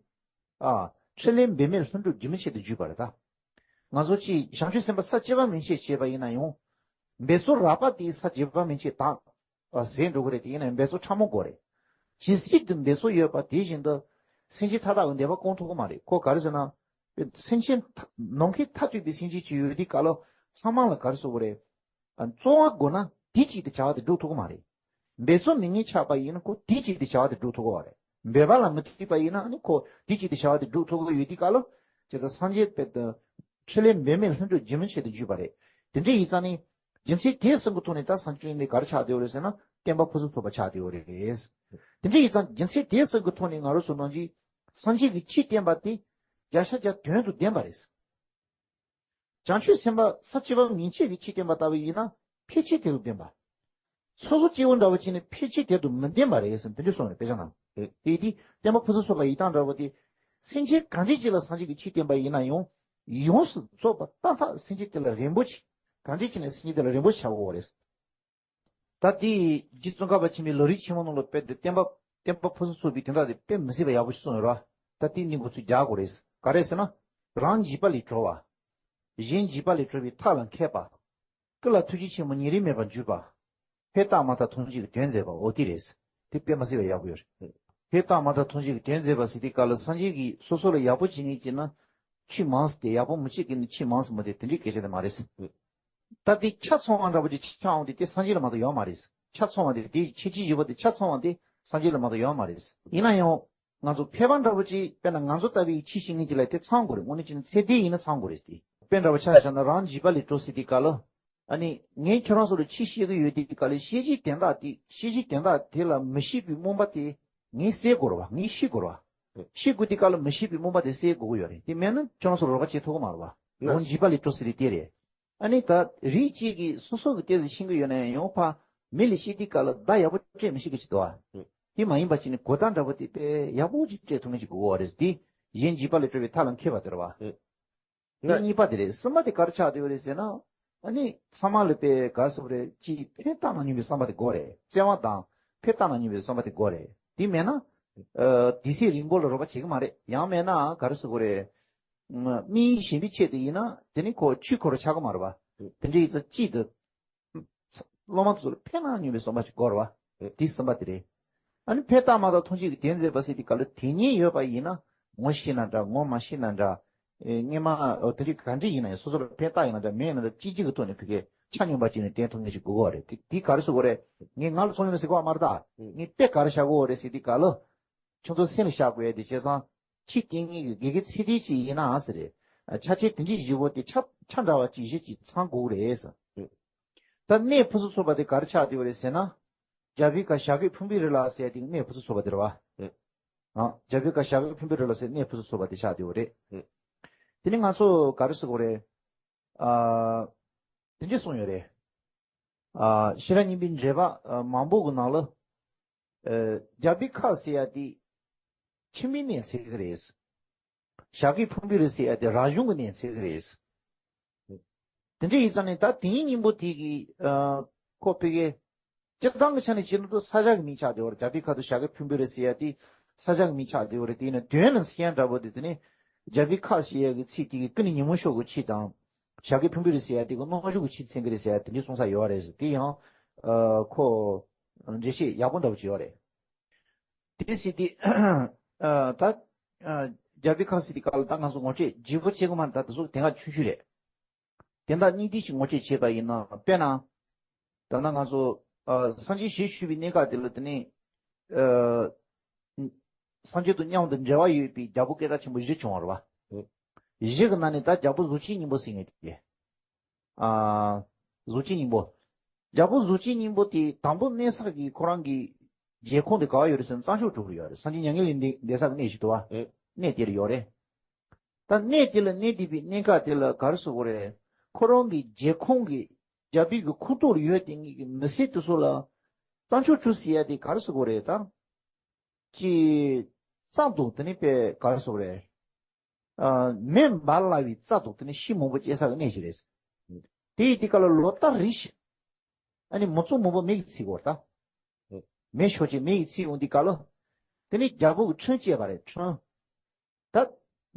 ཨ། ཕྲིན་ལས་འབད་མེད་ལྷུན་གྲུབ་རྒྱུན་མི་ཆད་དུ་བརྒྱུད་པ་རེད་ད། ང་ཚོ་ཅིག་བྱང་ཆུབ་སེམས་དཔའ་ས་བཅུ་པ་མན་ཆད་བྱས་པ་ཡིན་ན་ཡང་། འབད་རྩོལ་རགས་པ་དེ་ས་བརྒྱད་པ་མན་ཆད་དག་ཟད་འགྲོ་གི་རེད། དེ་ཡིན་ན་འབད་རྩོལ་ཕྲ་མོ་དགོས་རེད། ཇི་སྲིད་དུ་འབད་རྩོལ་ཡོད་པ་དེ་བཞིན་དུ། སེམས་ཅན་མཐའ་དག་གི་བདེ་བ་སྐོང་ཐུབ་ཀྱི་མ་རེད། ཁོ་ག་རེ་ཟེར་ན། སེམས་ཅན་མཐའ་ནམ་མཁའི་མཐའ་ཀླས་པའི་སེམས་ཅན་ཅིག་ཡོད་དུས་སྐབས་ལ། ཚང་མ་ལ་ག་རེ་ཟེར་དགོས་རེད། ཨ། བརྩོན་པ་དགོས་ན་དེ་གཅིག་དེ་བྱ་བ་དེ་སྒྲུབ་ཐུབ་ཀྱི་མ་རེད། འབད་རྩོལ་མེད་མཁན་ཆགས་པ་ཡིན་ན་ཁོ་དེ་གཅིག་དེ་བྱ་བ་དེ་སྒྲུབ་ཐུབ་ཀྱི་མ་རེད། འབད་པ་ལ་མི་མཐུན་པ་ཡིན་ན་ནི་ཁོ་དེ་གཅིག་དེ་བྱ་བ་དེ་སྒྲུབ་ཐུབ་ཀྱི་ཡོད་དུས་སྐབས་ལ། ཇི་ལྟར་སངས་རྒྱས་པའི་ཕྲིན་ལས་འབད་མེད་ལྷུན་གྲུབ་རྒྱུན་མི་ཆད་དུ་བརྒྱུད་པ་རེད། དེ་འདྲ་ཡིན་ཙང་ནི། རྒྱུ་མཚན་དེ་གསུམ་གྱི་ཐོག་ནས་ད་སངས་རྒྱས་བཅོམ་ལྡན་འདས་ག་རེ་ཆགས་བསྡད་ཡོད་རེད་ཟེར་ན། བསྟན་པ་ཕུན་སུམ་ཚོགས་པ་ཆགས་བསྡད་ཡོད་རེད། དེ་འདྲ་ཡིན་ཙང་རྒྱུ་མཚན་དེ་གསུམ་གྱི་ཐོག་ནས་ང་རང་ཚོ་ནང་བཞིན་སངས་རྒྱས་ཀྱིས་ཆོས་བསྟན་པ་དེ་བརྒྱ་ཆ་བརྒྱ་དོན་དང་ལྡན་པ་རེད། བྱང་ཆུབ་སེམས་དཔའ་ས་བཅུ་པ་མན་ཆད་ཀྱིས་ཆོས་བསྟན་པ་ལྟ་བུ་ཡིན་ན་ཕལ་ཆེར་དེ་དང་ལྡན་པ། སོ་སོ་སྐྱེ་བོ་འདྲ་བོ་ཅིག་ནི་ཕལ་ཆེར་དེ་དང་མི་ལྡན་པ་རེད་ཟེར་དེ་འདྲ་གསུངས་རེད། དཔེ་ཆ་ནང་། དེ་དེ་བསྟན་པ་ཕུན་སུམ་ཚོགས་པ་ཡི་དམ་འདྲ་བོ་དེ། སེམས་ཅན་གང་འདྲ་ཅིག་ལ་སངས་རྒྱས་ཀྱིས་ཆོས་བསྟན་པ་ཡིན་ན་ཡང་། ཡོངས་སུ་རྫོགས་པ་མཐའ་དག་སེམས་ཅན་དེ་ལ་རན་པོ་ཆེ། གང་འདྲ་ཅིག་ནས་སེམས་ཅན་དེ་ལ་རན་པོ་ཆེ་ཆགས་ཀྱི་ཡོད་རེད། ད་དེའི་རྗེ་ཙོང་ཁ་པ་ཆེན་པོའི་ལམ་རིམ་ཆེན་མོ་ནང་ལ་དཔེ་དེ་བསྟན་པ་བསྟན་པ་ཕུན་སུམ་ཚོགས་པའི་དོན་དག་དེ་དཔེ་མི་སྲིད་པ་ཡག་པོ་ཞིག་གསུངས་ཡོད་རེད་བ། ད་དེ་ནི་འགོ་ཚུགས་རྒྱག་དགོས་རེད། ག་རེ་ཟེར་ན། རང་འཇིགས་པ་ལས་གྲོལ་བ། གཞན་འཇིགས་པ་ལས་གྲོལ་བའི་ཐབས་ལ་མཁས་པ། སྐུ་ལ་ཐུགས་རྗེ་ཆེན་པོ་ཉེ་རིང་མེད་པར་འཇུག་པ། ཕན་བཏགས་མ་ཐག་ཐམས་ཅད་ཀྱི་དོན་མཛད་པ། འོ་དེ་རེད། དེ་དཔེ་མི་སྲིད་པ་ཡག་པོ་ཡོད་རེད། ཕན་བཏགས་མ་ཐག་ཐམས་ཅད་ཀྱི་དོན་མཛད་པ་ཟེར་དུས་སྐབས་ལ་སངས་རྒྱས་ཀྱིས་སོ་སོ་ལ་ཡག་པོ་བྱེད་མཁན་གྱིས་ན་ཆོས་མང་ཙམ་བསྟན། ཡག་པོ་མི་བྱེད་མཁན་ནི་ཆོས་མང་ཙམ་མི་བསྟན། དེ་འདྲའི་སྐད་ཆ་དེ་མ་རེད། ད་དེ་ཆ་ཚང་བ་འདྲ་པོ་ཅིག་ཆགས་འོང་དུས་དེ་སངས་རྒྱས་ལ་མ་གཏོགས་ཡོད་མ་རེད། ཆ་ཚང་བ་དེ་དེ་ཁྱད་ཆོས་ཡོད་པ་དེ་ཆ་ཚང་བ་དེ་སངས་རྒྱས་ལ་མ་གཏོགས་ཡོད་མ་རེད། ཡིན་ན་ཡང་། ང་ཚོ་ཕལ་པ་འདྲ་པོ་ཅིག་དཔེར་ན་ང་ཚོ་ལྟ་བུའི་ཆོས་བཤད་མཁན་ཅིག་ལ་དེ་ཚང་དགོས་རེད། དངོས་གནས་བྱས་ན་ཚད་ལྡན་ཡིན་ན་ཚང་དགོས་རེད་དེ། དཔེ་འདྲ་པོ་ཆ་བཞག་ན་རང་འཇིགས་པ་ལས་གྲོལ་ཟེར་དུས་སྐབས་ལ། ཨ་ནི་ངས་ཁྱོད་རང་ཚོ་ལ་ཆོས་བཤད་ཀྱི་ཡོད་དུས་སྐབས་ལ་བཤད་བྱའི་དོན་དག་དེ་བཤད་བྱའི་དོན་དག་དེ་ལ་མི་ཤེས་པའི་རྨོངས་པ་དེ་ངས་སེལ་དགོས་རེད་བ། ངས་ཤེས་དགོས་རེད་བ། ཤེས་དགོས་དུས་སྐབས་ལ་མི་ཤེས་པའི་རྨོངས་པ་དེ་སེལ་དགོས་ཀྱི་ཡོད་རེད། དེ་མེད་ན་ཁྱོད་རང་ཚོ་རོགས་པ་བྱེད་ཐུབ་ཀྱི་མ་རེད་བ། རང་འཇིགས་པ་ལས་གྲོལ་ཟེར་དེ་རེད། ཨ་ནི་ད་རིགས་གཅིག་གིས་སོ་སོ་གི་ལྟས་སུ་ཤེས་ཀྱི་ཡོད་ན་ཡང་ཕ་མི་ལ་བཤད་དུས་སྐབས་ལ་བརྡ་ཡག་པོ་སྤྲད་མི་ཤེས་ཀྱི་ཅིག་འདུག་བ། དེ་མ་ཡིན་པ་ཅིག་ནི་གོ་བརྡ་འདྲ་པོ་དེ་དཔེ་ཡག་པོ་ཅིག་སྤྲད་ཐུབ་མཁན་ཅིག་དགོས་པ་རེད། དེ་གཞན་འཇིགས་པ་ལས་གྲོལ་བའི་ཐབས་ལ་མཁས་པ་དེ་རེད་བ། དེ་གཉིས་པ་དེ་རེད། གསུམ་པ་དེ་ག་རེ་ཆགས་བསྡད་ཡོད་རེད་ཟེར་ན། ཨ་ནི་ཚང་མ་ལ་དཔེ་ག་རེ་ཟེར་དགོས་རེད། ཅིག་ཕན་བཏགས་ན་སྙམ་པའི་བསམ་པ་དེ་དགོས་རེད། བརྩེ་བ་དང་ཕན་བཏགས་ན་སྙམ་པའི་བསམ་པ་དེ་དགོས་རེད། དེ་མེད་ན། ཨ། དུས་ཚོད་རིང་པོ་ལ་རོགས་པ་བྱེད་ཀྱི་མ་རེད། ཡང་མེད་ན་ག་རེ་ཟེར་དགོས་རེད། དམིགས་ཡུལ་གཞན་པའི་ཆེད་དུ་ཡིན་ན་དེ་ནི་ཁོ་ཆོས་འཁོར་ཆགས་ཀྱི་མ་རེད་བ། དེ་འདྲ་ཡིན་ཙང་གཅིག་ཏུ། སློབ་མ་ཚོ་ལ་ཕན་ན་སྙམ་པའི་བསམ་པ་ཞིག་དགོས་རེད་བ། དེ་གསུམ་པ་དེ་རེད། ཨ་ནི་ཕན་བཏགས་མ་ཐག་ཐམས་ཅད་ཀྱི་དོན་མཛད་པ་ཟེར་དུས་སྐབས་ལ་དེ་ཉིད་ཡོད་པ་ཡིན་ན། ངོ་ཤེས་ན་འདྲ། ངོ་མ་ཤེས་ན་འདྲ། ཨེ། སྔོན་མ་འོ་དེ་རིགས་ག་འདྲ་ཡིན་ན་ཡང་སོ་སོ་ལ་ཕན་བཏགས་ཡིན་ན་འདྲ་མེད་ན་འདྲ་གཅིག་གཅིག་གི་ཐོག་ནས་ཕ་གིར་ཆ་སྙོམས་པ་ཅིག་ནས་བསྟན་ཐུབ་མཁན་ཞིག་དགོས་ཀྱི་ཡོད་རེད། དེ་དེ་ག་རེ་ཟེར་དགོས་རེད། ངས་ང་ལ་ཚོར་ཡོང་ནས་ཟེར་གྱི་ཡོད་མ་རེད་ད། ངས་དཔེ་ག་རེ་བཞག་གི་ཡོད་རེད་ཟེར་དུས་སྐབས་ལ། ཁྱོད་ཚོ་སེམས་ལ་བཞག་དགོས་ཡ་དེ་བྱས་ཙང་། ཕྱི་རྐྱེན་ངན་གྱི་དགེ་རྒན་ཚད་ལྡན་ཅིག་ཡིན་ནའང་ཟེར་རེད། ཆ་ཆེ་དེ་འདྲའི་བཞི་པོ་དེ་ཆ་ཆ་འདྲ་བ་ཅིག་བཞི་ཅིག་ཚང་དགོས་རེད་ཟེར། ད་གནས་ཕུན་སུམ་ཚོགས་པ་དེ་ག་རེ་ཆགས་བསྡད་ཡོད་རེད་ཟེར་ན། རྒྱ་བོད་ཁ་བྱ་རྒོད་ཕུང་པོའི་རི་ལ་ཟེར་ཡ་དེ་གནས་ཕུན་སུམ་ཚོགས་པ་དེ་རེད་བ། ཨ། རྒྱ་བོད་ཁ་བྱ་རྒོད་ཕུང་པོའི་རི་ལ་ཟེར་གནས་ཕུན་སུམ་ཚོགས་པ་དེ་ཆགས་བསྡད་ཡོད་རེད། དེ་ནི་ང་ཚོ་ག་རེ་ཟེར་དགོས་རེད། ཨ། དེ་འདྲས་གསུངས་ཡོད་རེད། ཨ། ཤེས་རབ་སྙིང་པོའི་འགྲེལ་པ་ཨ་མང་པོ་གི་ནང་ལ། ཨ། རྒྱ་བོད་ཁ་ཟེར་ཡ་དེ་ཁྱིམ་པའི་གནས་ཟེར་གི་རེད། བྱ་རྒོད་ཕུང་པོའི་རི་ཟེར་ཡ་དེ་རང་གཞུང་གི་གནས་ཟེར་གི་རེད། དེ་འདྲ་ཡིན་ཙང་ནས་ད་དེ་ཉིད་སྙིང་པོ་དེ་གི་ཨ་ཁོ་ཕ་གི་སྤྱིར་བཏང་གི་ཆ་ནས་བྱས་ན་ད་ས་ཆ་གི་མིང་ཆགས་བསྡད་ཡོད་རེད། རྒྱ་བོད་ཁ་དང་བྱ་རྒོད་ཕུང་པོའི་རི་ཟེར་ཡ་དེ་ས་ཆ་གི་མིང་ཆགས་བསྡད་ཡོད་རེད། དེ་ཡིན་ན་དོན་ལ་མཚོན་ཡ་འདྲ་པོ་དེ་དེ་ནས་རྒྱ་བོད་ཁ་ཟེར་ཡ་གི་ཚིག་དེ་གི་ཀུན་ནས་ཉོན་མོངས་ཕྱོགས་ཀྱི་ཆོས་དང་། བྱ་རྒོད་ཕུང་པོའི་རི་ཟེར་ཡ་དེ་གི་རྣམ་གཞག་གི་ཆོས་མཚོན་གི་རེད་ཟེར་ཡ་དེ་འདྲའི་གསུང་ས་ཡོད་རེད་ཟེར། དེ་ཡང་ཨ་ཁོ་འགྲེལ་བཤད་ཡག་པོ་འདྲ་པོ་ཅིག་ཡོད་རེད། དེ་ཟེར་དུས་ཨ་ད་ཨ་རྒྱ་བོད་ཁ་ཟེར་དུས་སྐབས་ལ་ད་ང་ཚོ་ངོ་སྤྲོད་ལྗིད་པོ་བྱེད་དགོས་མ་རེད། ད་དེ་ཚོ་དེ་ག་ཆུང་ཆུང་རེད། དེ་དག་སྙིང་བསྡུས་ཤིག་ངོ་སྤྲོད་བྱས་པ་ཡིན་ན། དཔེར་ན། ད་ལྟ་ང་ཚོ་ ཨ་སངས་རྒྱས་ཞེས་ཞུས་པའི་གནས་སྐབས་དེ་ལ་དེ་ནས་ཨ་སངས་རྒྱས་དང་མཉམ་དུ་འབྲེལ་བ་ཡོད་པའི་རྒྱལ་པོ་སྐད་གྲགས་ཆེན་པོ་བཞི་བྱུང་བ་རེད་བ། ཨེ། བཞི་གི་ནང་ནས་ད་རྒྱལ་པོ་གཟུགས་ཅན་སྙིང་པོ་ཟེར་མཁན་དེ། ཨ། གཟུགས་ཅན་སྙིང་པོ། རྒྱལ་པོ་གཟུགས་ཅན་སྙིང་པོ་དེ་དང་པོ་གནས་ས་གི་ཁོ་རང་གི་མཇལ་ཁང་དེ་ག་པར་ཡོད་རེད་ཟེར་ན་གཙང་ཆུ་གྲུ་ལ་ཡོད་རེད། སངས་རྒྱས་མྱ་ངན་ལས་འདས་འདས་ས་གི་གནས་ཤིག་འདུག་བ། ཨེ། གནས་དེ་ལ་ཡོད་རེད། ད་གནས་དེ་ལ་གནས་བསྡད་པའི་གནས་སྐབས་དེ་ལ་ག་རེ་ཟེར་དགོས་རེད། ཁོ་རང་གི་མཇལ་ཁང་གི་རྒྱལ་པོའི་གི་ཁང་ཐོག་ལ་ཡོད་དེ་ངེད་ཀྱི་མི་སེར་དེ་ཚོ་ལ་གཙང་ཆུ་གྲུ་ཟེར་ཡ་དེ་ག་རེ་ཟེར་དགོས་རེད་ད། ཅི། རྩྭ་འདུག་དེ་ནི་པས་ག་རེ་ཟེར་དགོས་རེད། ཨ། མེ་འབར་སླ་བའི་རྩྭ་འདུག་དེ་ནི་ཤིང་མང་པོ་སྐྱེ་ས་གི་གནས་ཤིག་རེད། དེ་ཡི་དེ་ག་ལ་ལོ་ལྟར་རེ་བཞིན། ཨ་ནི་མི་ཚོགས་མང་པོ་མེ་གིས་འཚིག་གོ་ད། མེ་ཤོར་བྱས་མེ་ཡིས་འཚིག་ཡོང་དུས་སྐབས་ལ། དེ་ནི་རྒྱལ་པོ་གི་འཕྲིན་བཅད་པ་རེད་འཕྲིན། ད།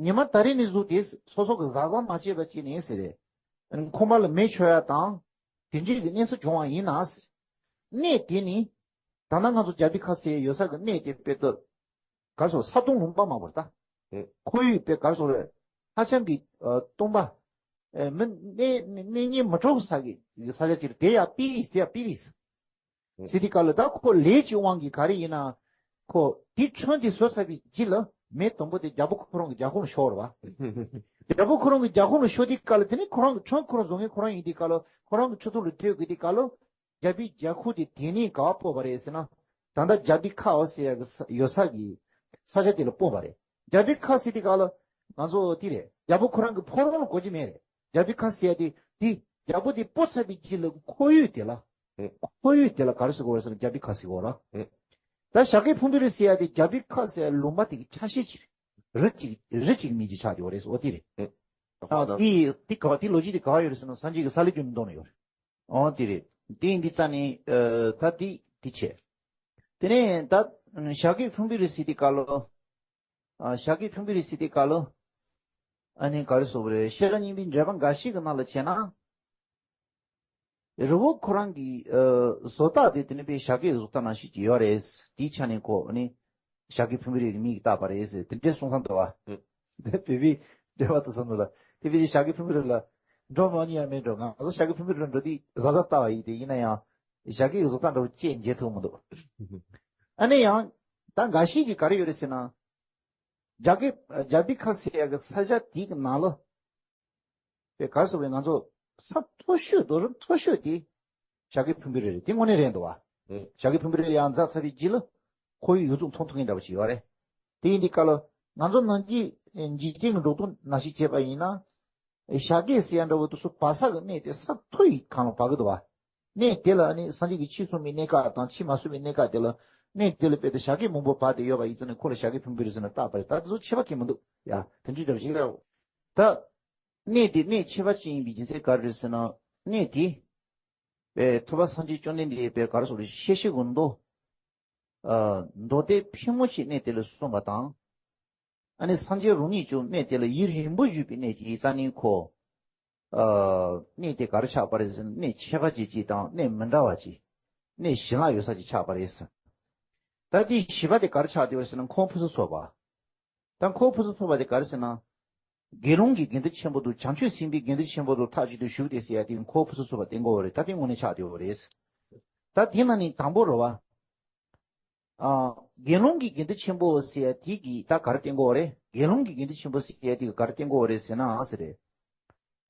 ཉི་མ་ད་རེས་ནས་བཟུང་སྟེ་སོ་སོ་གི་བཟའ་ཟླ་མ་བྱས་པ་བྱས་ནས་ཟེར་རེད། ཁང་པ་ལ་མེ་ཤོར་ཡ་དང་། དེ་འདྲའི་གི་གནས་ཚུལ་བྱུང་བ་ཡིན་ན་ཟེར། གནས་དེ་ནི། ད་ལྟ་ང་ཚོ་རྒྱ་བི་ཁ་ཟེར་ཡོད་ས་གི་གནས་དེ་དཔེ་ཏོ། ག་སོ་ས་སྟོང་ལུང་པ་མང་པོ་རེད་ད། ཁོར་ཡུག་དཔེ་ག་སོ་རེད། ཧ་ཅང་གི་སྟོང་པ། མི་གནས་གནས་ངན་མི་གྲོལ་ས་གི་ས་ཆ་ཅིག་རེད། དེ་ཡང་པི་རིས་དེ་ཡང་པི་རིས། ཟེར་དུས་སྐབས་ལ་ད་ཁོ་ལས་ཀྱི་དབང་གིས་ག་རེ་ཡིན་ན། ཁོ་དེ་འཕྲིན་དེ་བཟོས་ཚར་བའི་རྗེས་ལ་མེ་དང་པོ་དེ་རྒྱལ་པོ་ཁོ་རང་གི་རྒྱབ་ཁུང་ལ་ཤོར་བ། རྒྱལ་པོ་ཁོ་རང་གི་རྒྱབ་ཁུང་ལ་ཤོར་དུས་སྐབས་ལ་དེ་ནི་ཁོ་རང་གི་འཕྲིན་ཁོ་རང་བཟོ་མཁན་ཁོ་རང་ཡིན་དུས་སྐབས་ལ་ཁོ་རང་གི་ཁྲི་ཐོག་ལ་སྡོད་དགོས་དུས་སྐབས་ལ། རྒྱལ་པོའི་རྒྱལ་ཁུངས་དེ་དེ་ནས་ག་པར་སྤོས་པ་རེད་ཟེར་ན། ད་ལྟ་རྒྱ་བི་ཁ་འོ་ཟེར་ཡ་གི་ས་ཡོད་ས་གི་ས་ཆ་དེ་ལ་སྤོས་པ་རེད། རྒྱ་བི་ཁ་ཟེར་དུས་སྐབས་ལ་ང་ཚོ་དེ་རེད། རྒྱལ་པོ་ཁོ་རང་གི་ཕོ་བྲང་ལ་གོ་རྒྱུ་མེད་རེད། རྒྱ་བི་ཁ་ཟེར་ཡ་དེ་དེ་རྒྱལ་པོ་དེ་སྤོ་ཚར་བའི་རྗེས་ལ་ཁོར་ཡུག་དེ་ལ། ཨེ། ཁོར་ཡུག་དེ་ལ་ག་རེ་ཟེར་དགོས་རེད་ཟེར་ན་རྒྱ་བི་ཁ་ཟེར་དགོས་ར། ཨེ། ད་ཞྭ་སྒབ་ཕུང་པོའི་རི་ཟེར་ཡ་དེ་རྒྱ་བི་ཁ་ཟེར་ཡ་ལུང་པ་དེ་གི་ཆ་ཤས་ཅིག་རེད། རི་གཅིག་རི་གཅིག་མིང་ཅིག་ཆགས་ཡོད་རེད་ཟེར། འོ་དེ་རེད། ཨེ། ད་དེ་དེ་ག་དེ་ལོ་རྒྱུས་དེ་ག་པར་ཡོད་རེད་ཟེར་ན་སངས་རྒྱས་ཀྱི་ས་ལེ་སྒྲོན་མེ་མདོ་ན་ཡོད་རེད། འོ་དེ་རེད། དེ་ཡིན་དུས་ཙ་ནི། ཨ། ད་དེ་དེ་བྱས། དེ་ནས་ད་ཞྭ་སྒབ་ཕུང་པོའི་རི་ཟེར་དུས་སྐབས་ལ། ཨ། ཞྭ་སྒབ་ཕུང་པོའི་རི་ཟེར་དུས་སྐབས་ལ། ཨ་ནི་ག་རེ་ཟེར་དགོས་རེད། ཤེས་རབ་སྙིང་པོའི་འགྲེལ་པ་འགའ་ཞིག་གི་ནང་ལ་བྱས་ན། རི་བོ་ཁོ་རང་གི། ཨ། བཟོ་ལྟ་དེ་དེ་ནི་དཔེ་ཞྭ་སྒབ་བཟོ་ལྟ་ནང་བཞིན་གྱི་ཡོད་རེད། དེའི་ཆ་ནས་ཁོ་ནི་ཞྭ་སྒབ་ཕུང་པོའི་རི་གི་མིང་བཏགས་པ་རེད་ཟེར་དེ་འདྲའི་གསུང་བསམ་འདུག་བ། ཨེ། དེ་བོད་པའི་འགྲེལ་པ་དུ་སོང་འདུག་ལ། དེ་བོད་ཀྱི་ཞྭ་སྒབ་ཕུང་པོའི་རི་ལ་འགྲོ་མྱོང་མྱོང་ཡང་མེད་འགྲོ། ང་ཚོ་ཞྭ་སྒབ་ཕུང་པོའི་རི་ལ་འགྲོ་དུས་གཟབ་གཟབ་ལྟ་བ་ཡིན། དེ་ཡིན་ན་ཡང་ཞྭ་སྒབ་ཀྱི་བཟོ་ལྟ་འདྲ་བོ་ཅིག་མཇལ་ཐུབ་མི་འདུག་ཨ་ནི་ཡང་ད་འགའ་ཞིག་གིས་ག་རེ་ཡོད་རེད་ཟེར་ན། རྒྱ་སྐད་རྒྱ་བི་ཁ་ཟེར་ཡ་གི་ས་ཆ་དེ་གི་ནང་ལ། དེ་ག་རེ་ཟེར་བས་ང་ཚོ་ས་མཐོ་ཤོས་རྡོ་རིང་མཐོ་ཤོས་དེ་ཞྭ་སྒབ་ཕུང་པོའི་རི་རེད། དེ་དངོས་གནས་རེད་འདུག་བ། ཨེ། ཞྭ་སྒབ་ཕུང་པོའི་རི་ལ་ཡར་འཛེགས་ཚར་བའི་རྗེས་ལ་ཁོར་ཡུག་ཡོངས་རྫོགས་མཐོང་ཐུབ་མཁན་འདྲ་བོ་ཞིག་ཡོད་རེད། དེ་ཡིན་དུས་སྐབས་ལ་ང་ཚོ་ནང་གི་འཇིག་རྟེན་གྱི་འགྲོ་སྟངས་ནང་བཞིན་བྱས་པ་ཡིན་ན། ཞྭ་སྒབ་ཟེར་ཡ་འདྲ་བོ་དེ་ཚོ་བབས་ས་གི་གནས་དེ་ས་མཐོ་ཡི་སྒང་ལ་བབས་ཀྱི་འདུག་བ། གནས་དེ་ལ་ནི་སངས་རྒྱས་ཀྱི་ཕྱིར་གསུངས་པའི་གནས་སྐབས་དང་ཕྱིར་མ་གསུངས་པའི་གནས་སྐབས་དེ་ལ། གནས་དེ་ལ་དཔེ་དེ་ཞྭ་སྒབ་མང་པོ་བབས་ཏེ་ཡོད་པ་ཡིན་ཙང་ནི་ཁོ་ལ་ཞྭ་སྒབ་ཕུང་པོའི་རི་ཟེར་ནས་བཏགས་པ་རེད། ད་དེ་ཚོ་ཁྱད་པར་གང་ཡང་མི་འདུག་ཡ། དེ་འདྲའི་འདྲ་བ་ཞིག་ལ། ད། གནས་དེ་གནས་ཁྱད་པར་ཅན་ཡིན་པའི་རྒྱུ་མཚན་ག་རེ་རེད་ཟེར་ན། གནས་དེ། དཔེ་ཐུབ་པ་སངས་རྒྱས་བཅོམ་ལྡན་འདས་དཔེ་ག་རེ་ཟེར་དགོས་རེད། ཤེས་བཞིན་གྱི་མདོ། ཨ། མདོ་སྡེ་ཕལ་མོ་ཆེའི་གནས་དེ་ལ་གསུངས་པ་དང་། ཨ་ནི་སངས་རྒྱས་རང་ཉིད་ཀྱང་གནས་དེ་ལ་ཡུན་རིང་པོ་བཞུགས་པའི་གནས་ཅིག་ཡིན་ཙང་ནི་ཁོ། ཨ། གནས་དེ་ག་རེ་ཆགས་པ་རེད་ཟེར་ན་གནས་ཁྱད་པར་ཅན་ཅིག་དང་གནས་མི་འདྲ་བ་ཅིག་གནས་གཞན་ལ་ཡོད་ས་ཅིག་ཆགས་པ་རེད་ཟེར། ད་དེ་བཞི་པ་དེ་ག་རེ་ཆགས་བསྡད་པ་རེད་ཟེར་ན་ཁོང་ཕུན་སུམ་ཚོགས་པ། ད་ཁོང་ཕུན་སུམ་ཚོགས་པ་དེ་ག་རེ་ཟེར་ན། དགེ་སློང་གི་དགེ་འདུན་ཆེན་པོ་དང་བྱང་ཆུབ་སེམས་དཔའི་དགེ་འདུན་ཆེན་པོ་དང་ཐག་གཅིག་ཏུ་བཞུགས་ཏེ་ཟེར་ཡ་དེ་ཁོང་ཕུན་སུམ་ཚོགས་པ་བསྟན་གྱི་ཡོད་རེད། ད་དེ་དངོས་གནས་ཆགས་བསྡད་ཡོད་རེད། ད་དེ་ནང་ནས་དང་པོ་རེད་བ། ཨ། དགེ་སློང་གི་དགེ་འདུན་ཆེན་པོ་ཟེར་ཡ་དེ་གིས་ད་ག་རེ་བསྟན་གྱི་ཡོད་རེད། དགེ་སློང་གི་དགེ་འདུན་ཆེན་པོ་ཟེར་ཡ་དེ་གིས་ག་རེ་བསྟན་གྱི་ཡོད་རེད་ཟེར་ན་ཟེར་རེད།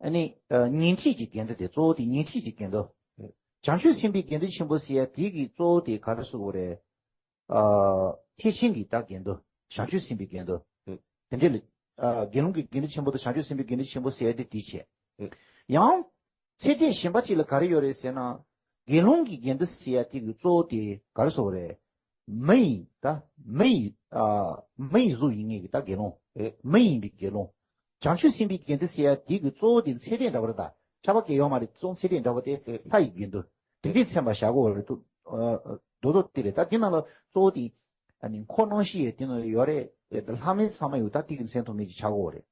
ཨ་ནི། ཨ། ཉན་ཐོས་ཀྱི་དགེ་འདུན་དེ་གཙོ་བོ་དེ་ཉན་ཐོས་ཀྱི་དགེ་འདུན། བྱང་ཆུབ་སེམས་དཔའི་དགེ་འདུན་ཆེན་པོ་ཟེར་ཡ་དེ་གིས་གཙོ་བོ་དེ་ག་རེ་ཟེར་དགོས་རེད། ཨ། ཐེག་ཆེན་གྱི་ད་དགེ་འདུན། བྱང་ཆུབ་སེམས་དཔའི་དགེ་འདུན། ཨེ། དེ་འདྲ་ལ། ཨ། དགེ་སློང་གི་དགེ་འདུན་ཆེན་པོ་དང་བྱང་ཆུབ་སེམས་དཔའི་དགེ་འདུན་ཆེན་པོ་ཟེར་ཡ་དེ་དེ་བྱས། ཨེ། ཡང་། ཚད་ལྡན་གཞན་པ་ཅིག་ལ་ག་རེ་ཡོད་རེད་ཟེར་ན། དགེ་སློང་གི་དགེ་འདུན་ཟེར་ཡ་དེ་གི་གཙོ་བོ་དེ་ག་རེ་ཟེར་དགོས་རེད། མི་ཡི་ད་མི་ཡི། ཨ། མི་ཡི་གཟུགས་ཡིན་མཁན་གྱི་ད་དགེ་སློང་། ཨེ། མི་ཡིན་པའི་དགེ་སློང་། བྱང་ཆུབ་སེམས་དཔའི་དགེ་འདུན་ཟེར་ཡ་དེ་གི་གཙོ་བོ་དེ་ཚད་ལྡན་འདྲ་བོ་རེད་ད། ཁྱབ་པ་གང་ཡང་ཡོད་མ་རེད། གཙོ་བོ་ཚད་ལྡན་འདྲ་བོ་དེ་ལྷ་ཡི་དགེ་འདུན། དེ་འདྲའི་མཚན་པ་བཞག་དགོས་རེད་འདུག་ཨ། མདོ་དོན་དེ་རེད། ད་དེ་ནང་ལ་གཙོ་བོ་དེ། ཨ་ནི་འཁོར་སྣང་བཞི་ཡི་དེ་ནང་ཡོད་རེད། དེ་ལྷ་མིན་ཚང་མ་ཡོད། ད་དེ་གི་མཚན་ཐོགས་མེད་ཅིག་ཆགས་དགོས་རེད།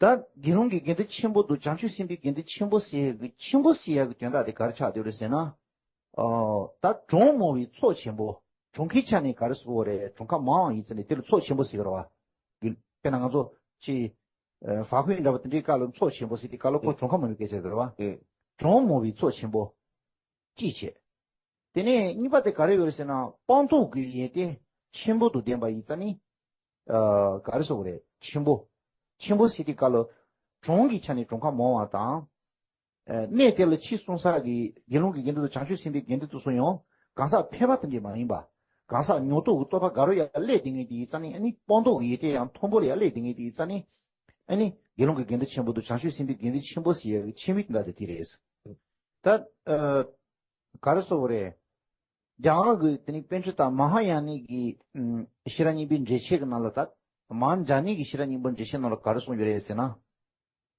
ད་དགེ་སློང་གི་དགེ་འདུན་ཆེན་པོ་དང་བྱང་ཆུབ་སེམས་དཔའི་དགེ་འདུན་ཆེན་པོ་ཟེར་ཡ་གི་ཆེན་པོ་ཟེར་ཡ་གི་དོན་དག་དེ་ག་རེ་ཆགས་བསྡད་རེད་ཟེར་ན། ཨ། ད་གྲངས་མང་བའི་ཚོགས་ཆེན་པོ། གྲངས་ཀའི་ཆ་ནས་ག་རེ་ཟེར་དགོས་རེད། གྲངས་ཀ་མང་བ་ཡིན་ཙང་ནས་དེ་ལ་ཚོགས་ཆེན་པོ་ཟེར་གི་རེད་བ། དཔེར་ན་ང་ཚོ་ཅིག་ཨ། ཧྥ་ཧུའེ་འདྲ་བ་དེ་འདྲའི་སྐབས་ལ་ཚོགས་ཆེན་པོ་ཟེར་དུས་སྐབས་ལ་ཁོ་གྲངས་ཀ་མང་པོའི་སྐད་ཆ་རེད་བ། ཨེ། གྲངས་མང་བའི་ཚོགས་ཆེན་པོ། གཅིག་བྱས། དེ་ནས་གཉིས་པ་དེ་ག་རེ་ཡོད་རེད་ཟེར་ན། སྤངས་རྟོགས་ཀྱི་ཡོན་ཏན་ཆེན་པོ་དང་ལྡན་པ་ཡིན་ཙང་ནི། ཨ་ག་རེ་ཟེར་དགོས་རེད། ཆེན་པོ། ཆེན་པོ་ཟེར་དུས་སྐབས་ལ་གྲངས་ཀྱི་ཆ་ནས་གྲངས་ཀ་མང་བ་དང་། ཨ་གནས་དེ་ལ་ཕྱིས་སོང་ས་གི་དགེ་སློང་གི་དགེ་འདུན་དང་བྱང་ཆུབ་སེམས་དཔའི་དགེ་འདུན་དུ་སོང་ཡང་གང་ཟག་ཕལ་པ་དེ་འདྲ་མ་ཡིན་པ། གང་ཟག་ཉོན་མོངས་ཀྱི་རྟོག་པ་དགའ་རབ་ཡར་སླེབས་བསྡད་མཁན་དེ་ཡིན་ཙང་ནི། ཨ་ནི་སྤངས་རྟོགས་ཀྱི་ཡོན་ཏན་ཡང་མཐོན་པོ་ལ་ཡར་སླེབས་བསྡད་མཁན་དེ་ཡིན་ཙང་ནི། ཨ་ནི་དགེ་སློང་གི་དགེ་འདུན་ཆེན་པོ་དང་བྱང་ཆུབ་སེམས་དཔའི་དགེ་འདུན་ཆེན་པོ་ཟེར་ཡག་གི་ཁྱད་མིང་དེ་འདྲ་དེ་དེ་རེད། ད་ཨ་ག་རེ་ཟེར་དགོས་རེད། རྒྱ་གར་གྱི་དེ་ནི་པཎ་ཌི་ཏ་མ་ཧཱ་ཡ་ནའི་གི་ཨམ་ཤེས་རབ་སྙིང་པོའི་འགྲེལ་བཤད་ཀྱི་ནང་ལ། ད་མ་ཧཱ་ཡ་ནའི་གི་ཤེས་རབ་སྙིང་པོའི་འགྲེལ་བཤད་ནང་ལ་ག་རེ་གསུངས་ཡོད་རེད་ཟེར་ན།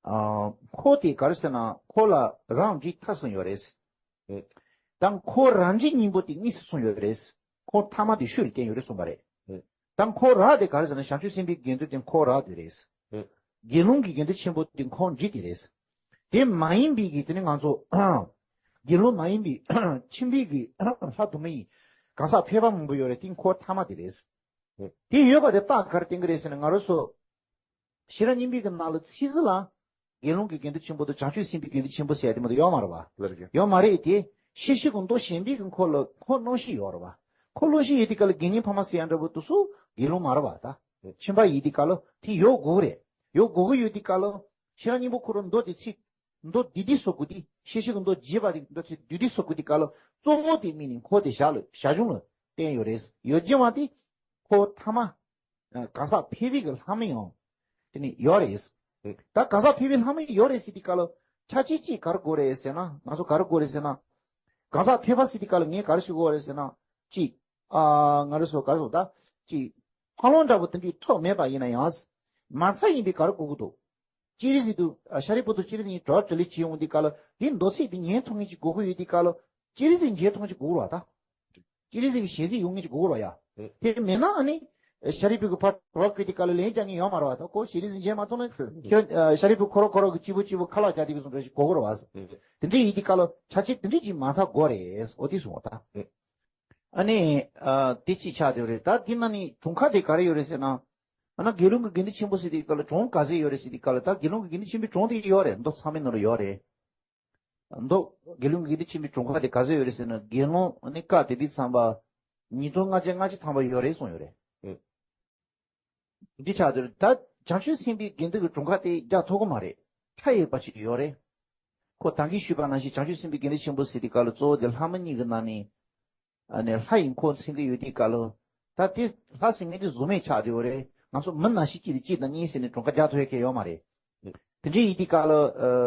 ཨ་འཁོར་དེ་ག་རེ་ཟེར་ན། འཁོར་ལ་རབ་འབྲིང་ཐ་གསུམ་ཡོད་རེད། ཨེ། ད་འཁོར་རབ་འབྲིང་གཉིས་པོ་དེ་གཉིས་སུ་གསུངས་ཡོད་རེད། འཁོར་ཐ་མ་དེ་ཤུགས་ལ་བསྟན་ཡོད་རེད་གསུངས་པ་རེད། ཨེ། ད་འཁོར་རབ་དེ་ག་རེ་ཟེར་ན། བྱང་ཆུབ་སེམས་དཔའི་དགེ་འདུན་དེ་འཁོར་རབ་དེ་རེད། ཨེ། དགེ་སློང་གི་དགེ་འདུན་ཆེན་པོ་དེ་འཁོར་འབྲིང་དེ་རེད། དེ་མ་ཡིན་པའི་གི་དེ་ནི་ང་ཚོ་དགེ་སློང་མ་ཡིན་པའི་ཁྱིམ་པའི་གི་ལྷ་དུ་མ་ཡི་གང་ཟག་ཕལ་པ་མང་པོ་ཡོད་རེད། དེ་འཁོར་ཐ་མ་དེ་རེད། ཨེ། དེ་ཡོད་པ་དེ་རྟགས་ག་རེ་བསྟན་གྱི་རེད་ཟེར་ན། ང་རང་ཚོ་ཤེས་རབ་སྙིང་པོའི་གི་ནང་ལ་ཚིག་ཟིན་ལ། དགེ་སློང་གི་དགེ་འདུན་ཆེན་པོ་དང་བྱང་ཆུབ་སེམས་དཔའི་དགེ་འདུན་ཆེན་པོ་ཟེར་ཡ་དེ་མ་གཏོགས་ཡོད་མ་རེད་བ། ལར་གི། ཡོད་མ་རེད་དེ། ཤེས་བྱའི་གི་མདོ་གཞན་པའི་གི་འཁོར་ལ་འཁོར་རྣམ་བཞི་ཡོད་རེད་བ། འཁོར་རྣམ་བཞི་ཡོད་དུས་སྐབས་ལ་དགེ་བསྙེན་ཕ་མ་ཟེར་ཡ་འདྲ་པོ་དེ་ཚོ་དགེ་སློང་མ་རེད་བ། ད་ཁྱིམ་པ་ཡིན་དུས་སྐབས་ལ་དེ་ཡོད་དགོས་ཀྱི་རེད། ཡོད་དགོས་ཀྱི་ཡོད་དུས་སྐབས་ལ། ཤེས་རབ་སྙིང་པོ་ཁོ་རང་མདོ་དེ་ཚིག་མདོ་བསྡུས་བསྡུས་བཟོ་དགོས་དུས། ཤེས་བྱའི་གི་མདོ་རྒྱས་པ་དེ་མདོ་ཚིག་བསྡུས་བསྡུས་བཟོ་དགོས་དུས་སྐབས་ལ། གཙོ་བོ་དེ་དམིགས་ནས་འཁོར་དེ་བཞག་ལ་བཞག་སྦྱོང་ལ་བསྟན་ཡོད་རེད། ཡོད་ཀྱི་མ་དེ་འཁོར་ཐ་མ། ཨ་གང་ཟག་ཕལ་པའི་གི་ལྷ་མོ་ཡང་དེ་ནི་ཡོད་རེད། ཨེ། ད་གང་ཟག་ཕལ་པའི་ལྷ་མོ་ཡོད་རེད་ཟེར་དུས་སྐབས་ལ་ཆ་ཅིག་ཅིག་ག་རེ་དགོས་རེད་ཟེར་ན། ང་ཚོ་ག་རེ་དགོས་རེད་ཟེར་ན། གང་ཟག་ཕལ་པ་ཟེར་དུས་སྐབས་ལ་ངས་ག་རེ་ཞུ་དགོས་རེད་ཟེར་ན། ཅིག་ཨ་ང་རེ་ཚོ་ག་རེ་ཟེར། ད་ཅིག་འཕགས་ལམ་འདྲ་པོ་དེ་འདྲའི་ཐོབ་མེད་པ་ཡིན་ན་ཡང་། མ་མཐའ་ཡིན་པའི་ག་རེ་དགོས་ཀྱི་འདུག་སྤྱན་རས་གཟིགས་དང་། ཨ་ཤཱ་རིའི་བུ་དང་སྤྱན་རས་གཉིས་གྲོགས་བྲལ་ལེ་བྱེད་ཡོང་དུས་སྐབས་ལ། དེ་མདོ་ཚིག་དེ་ཉན་ཐུབ་མཁན་ཅིག་དགོས་ཀྱི་ཡོད་དུས་སྐབས་ལ། སྤྱན་རས་གཟིགས་མཇལ་ཐུབ་མཁན་ཅིག་དགོས་ཀྱི་རེད་བ། ད་སྤྱན་རས་གཟིགས་ཀྱི་ཞལ་གཟིགས་ཡོང་མཁན་ཅིག་དགོས་ཀྱི་རེད་བ་ཡ། ཨེ། དེ་མེད་ན་ཨ་ནི་ཤཱ་རིའི་བུ་གི་ཕར་གྲོགས་བྱེད་དུས་སྐབས་ལ་ལན་རྒྱག་མཁན་ཡོད་མ་རེད་བ། ད་ཁོ་སྤྱན་རས་གཟིགས་མཇལ་མ་ཐུབ་ན་ཁྱེད་རང་ཤཱ་རིའི་བུ་ཁོ་རང་ཁོ་རང་གི་གཅིག་པུ་གཅིག་པུ་ཁ་ལག་རྒྱག་དེ་གི་སོང་འདྲ་ཞིག་དགོས་ཀྱི་རེད་བ། ཨེ། དེ་འདྲ་ཡིན་དུས་སྐབས་ལ་ཆ་ཅིག་དེ་འདྲ་ཅིག་མ་མཐའ་དགོས་རེད། འོ་དེ་སོང་བ་ད། ཨེ། ཨ་ནི་ཨ་དེ་གཅིག་ཆགས་བསྡད་ཡོད་རེད། ད་དེ་ནང་ནས་གྲངས་ཀ་དེ་ག་རེ་ཡོད་རེད་ཟེར་ན། ཨ་ན་དགེ་སློང་གི་དགེ་འདུན་ཆེན་པོ་ཟེར་དུས་སྐབས་ལ་གྲངས་ག་ཚོད་ཡོད་རེད་ཟེར་དུས་སྐབས་ལ། ད་དགེ་སློང་གི་དགེ་འདུན་ཆེན་པོའི་གྲངས་དེ་ཡོད་རེད། མདོ་ཚང་མའི་ནང་ལ་ཡོད་རེད། མདོ་དགེ་སློང་གི་དགེ་འདུན་ཆེན་པོའི་གྲངས་ཀ་དེ་ག་ཚོད་ཡོད་རེད་ཟེར་ན། དགེ་སློང་ཨ་ནི་བཀའ་དེ་དུས་ཙམ་པ་ཉིས་སྟོང་ལྔ་བརྒྱ་ལྔ་བཅུ་ཐམ་པ་ཡོད་རེད་གསུངས་ཡོད་རེད། ཨེ། འདི་ཆགས་འདུག་ད་བྱང་ཆུབ་སེམས་དཔའི་དགེ་འདུན་གྱི་གྲངས་ཀ་དེ་རྒྱག་ཐུབ་ཀྱི་མ་རེད། ཁ་ཡོད་པ་ཞིག་ཡོད་རེད། ཁོ་ད་གིན་ཞུས་པ་ནང་བཞིན་བྱང་ཆུབ་སེམས་དཔའི་དགེ་འདུན་ཆེན་པོ་ཟེར་དུས་སྐབས་ལ་གཙོ་བོ་དེ་ལྷ་མོ་གཉིས་ཀྱི་ནང་ནས། ཨ་ནི་ལྷ་ཡི་འཁོར་མཚོན་གྱི་ཡོད་དུས་སྐབས་ལ། ད་དེ་ལྷ་ཟེར་མཁན་དེ་གཟུགས་མེད་ཆགས་བསྡད་ཡོད་རེད། ང་ཚོ་མི་ནང་བཞིན་གཅིག་དང་གཅིག་དང་གཉིས་ཟེར་ནས་གྲངས་ཀ་རྒྱག་ཐུབ་ཡ་གང་ཡང་ཡོད་མ་རེད། དེ་འདྲ་ཡིན་དུས་སྐབས་ལ་ཨ་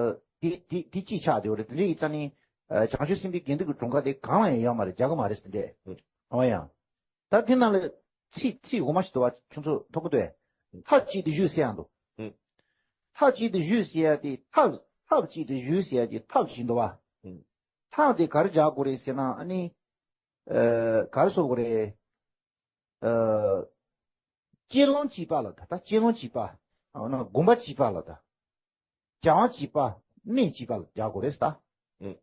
དེ་དེ་དེ་གཅིག་ཆགས་བསྡད་ཡོད་རེད། དེ་འདྲ་ཡིན་ཙང་ནི་ཨ་བྱང་ཆུབ་སེམས་དཔའི་དགེ་འདུན་གྱི་གྲངས་ཀ་དེ་གང་ལ་ཡང་ཡོད་མ་རེད། རྒྱག་གི་མ་རེད་ཟེར་འདྲ། ཨོ་ཡ། ད་དེ་ནང་ལ་ཚིག་ཚིག་འོ་མ་ཞིག་འདུག་བ། ཁྱོད་ཚོ་མཐོང་གི་འདུག་ཨེ། ཐབས་ཅིག་ཏུ་བཞུགས་ཟེར་ཡང་འདུག་ཨེ། ཐབས་ཅིག་ཏུ་བཞུགས་ཟེར་ཡ་དེ། ཐབས་ཐབས་ཅིག་ཏུ་བཞུགས་ཟེར་ཡ་དེ་ཐབས་ཅིག་འདུག་བ། ཨེ། ཐབས་དེ་ག་རེ་རྒྱག་དགོས་རེད་ཟེར་ན། ཨ་ནི་ཨ་ག་རེ་ཟེར་དགོས་རེད། ཨ་སྤྱོད་ལམ་གཅིག་པ་ལ། ད་ད་སྤྱོད་ལམ་གཅིག་པ། ཨ་ན་སྒོམ་པ་གཅིག་པ་ལ། ད་བྱ་བ་གཅིག་པ། གནས་གཅིག་པ་ལ་རྒྱག་དགོས་རེད་ད། ཨེ།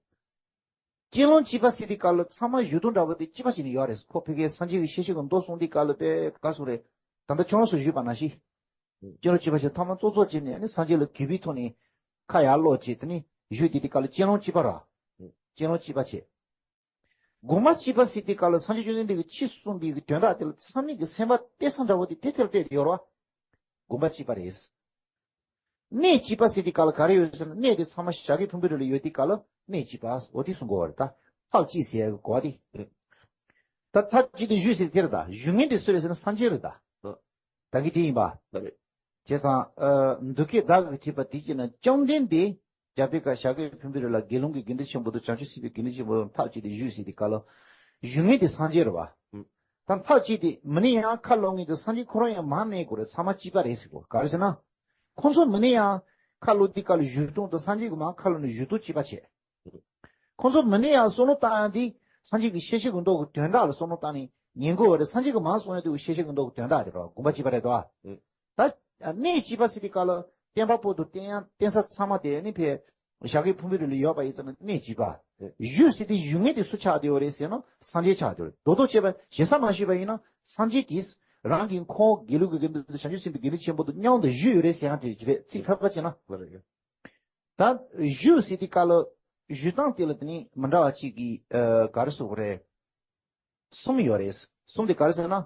སྤྱོད་ལམ་གཅིག་པ་ཟེར་དུས་སྐབས་ལ་ཚང་མ་བཞུགས་སྟངས་འདྲ་པོ་དེ་གཅིག་པ་ཞིག་ནས་ཡོད་རེད། ཁོ་ཕ་གིའི་སངས་རྒྱས་ཀྱི་ཤེས་བྱའི་གི་མདོ་གསུངས་དུས་སྐབས་ལ་དཔེ་ག་རེ་ཟེར་དགོས་རེད། ད་ལྟ་ཁྱོད་རང་ཚོ་བཞུགས་པ་ནང་བཞིན། སྤྱོད་ལམ་གཅིག་པ་ཞིག་ཐ་མ་ཙོག་ཙོག་བྱས་ནས། ཨ་ནི་སངས་རྒྱས་ལ་གུས་པའི་ཐོག་ནས་ཁ་ཡར་སློག་བྱས། དེ་ནས་བཞུགས་བསྡད་དུས་སྐབས་ལ་སྤྱོད་ལམ་གཅིག་པ་ར། སྤྱོད་ལམ་གཅིག་པ་བྱས། སྒོམ་པ་གཅིག་པ་ཟེར་དུས་སྐབས་ལ་སངས་རྒྱས་བཅོམ་ལྡན་འདས་ཀྱིས་ཕྱིས་གསུངས་པའི་གི་དོན་དག་དེ་ལ་ཚང་མས་ཀྱི་སེམས་པ་གཏད་ས་འདྲ་པོ་དེ་དེ་དེ་ལ་གཏད་དེ་ཡོད་རེད་བ། སྒོམ་པ་གཅིག་པ་རེད། གནས་གཅིག་པ་ཟེར་དུས་སྐབས་ལ་ག་རེ་ཡོད་ཟེར་ན། གནས་དེ་ཚང་མ་ཞྭ་གི་ཕུང་པོའི་རི་ལ་ཡོད་དུས་སྐབས་ལ་གནས་གཅིག་པ། འོ་དེ་གསུང་དགོས་པ་རེད། ད་ཐབས་གཅིག་ཟེར་ཡ་གི་གོ་བ་དེ། ད་ཐབས་གཅིག་ཏུ་བཞུགས་ཟེར་དེ་རེད། ད་བཞུགས་མཁན་དེ་སུ་རེད་ཟེར་ན་སངས་རྒྱས་རེད་ད། ད་གིན་དེ་ཡིན་པ། ད་རེད། བྱས་ཙང་ཨ་འདུ་ཁང་བདག་གིས་བྲིས་པ་དེ་བྱས་ན། བཅོམ་ལྡན་འདས་རྒྱ་བལ་ཁ་ཞྭ་གི་ཕུང་པོའི་རི་ལ་དགེ་སློང་གི་དགེ་འདུན་ཆེན་པོ་དང་བྱང་ཆུབ་སེམས་དཔའི་དགེ་འདུན་ཆེན་པོ་ཐབས་གཅིག་ཏུ་བཞུགས་ཟེར་དུས་སྐབས་ལ། བཞུགས་མཁན་དེ་སངས་རྒྱས་རེད་བ། ད་ཐབས་གཅིག་དེ་མི་ནས་ཡང་ཁ་སློག་མཁན་དེ་སངས་རྒྱས་ཁོ་རང་ཡང་མར་གནས་དགོས་རེད། ཚང་མ་གཅིག་པ་རེད་ཟེར་གོ། ག་རེ་ཟེར་ན། ཁོང་ཚོ་མི་ནས་ཡང་ཁ་སློག་དུས་སྐབས་ལ་བཞུགས་སྟངས་དང་སངས་རྒྱས་ཀྱིས་མར་ཁ་སློག་ནས་བཞུགས་སྟངས་གཅིག་པ་བྱས། ཁོང་ཚོ་མི་ནས་ཡང་བསམ་བློ་བཏང་ཡག་དེ་སངས་རྒྱས་ཀྱི་ཤེས་བྱའི་གི་མདོ་གི་དོན་དག་ལ་བསམ་བློ་བཏང་ནས་ཉན་དགོས་པ་རེད། སངས་རྒྱས་ཀྱིས་མར་གསུངས་ཡག་དེ་ཤེས་བྱའི་གི་མདོ་གི་དོན་དག་དེ་རེད་བ། སྒོམ་པ་གཅིག་པ་རེད་དོ། ཨེ། ད་གནས་གཅིག་པ་ཟེར་དུས་སྐབས་ལ་བསྟན་པ་པོ་དང་བསྟན་ཡག་བསྟན་ས་ཚང་མ་དེ་ནི་ཕར་ཞྭ་གི་ཕུང་པོའི་རི་ལ་ཡོད་པ་ཡིན་ཙང་ན་གནས་གཅིག་པ། ཨེ། བཞུགས་ཟེར་དུས་བཞུགས་མཁན་དེ་སུ་ཆགས་བསྡད་ཡོད་རེད་ཟེར་ན་སངས་རྒྱས་ཆགས་བསྡད་ཡོད་རེད། རྡོག་རྡོག་བྱས་པ་ཞེ་ས་མ་ཞུས་པ་ཡིན་ན་སངས་རྒྱས་དེ་རང་གི་འཁོར་དགེ་ལུགས་ཀྱི་དགེ་འདུན་དང་བྱང་ཆུབ་སེམས་དཔའི་དགེ་འདུན་ཆེན་པོ་དང་མཉམ་དུ་བཞུགས་ཡོད་རེད་ཟེར་ཡག་དེ་རེད། ཚིག་ཕལ་པ་བྱས་ན། ད་བཞུགས་ཟེར་དུས་སྐབས་ལ་བཞུགས་སྟངས་དེ་ལ་དེ་ནི་མི་འདྲ་བ་གཅིག་གིས་ཨ་ག་རེ་ཟེར་དགོས་རེད། གསུམ་ཡོད་རེད། གསུམ་དེ་ག་རེ་ཟེར་ན།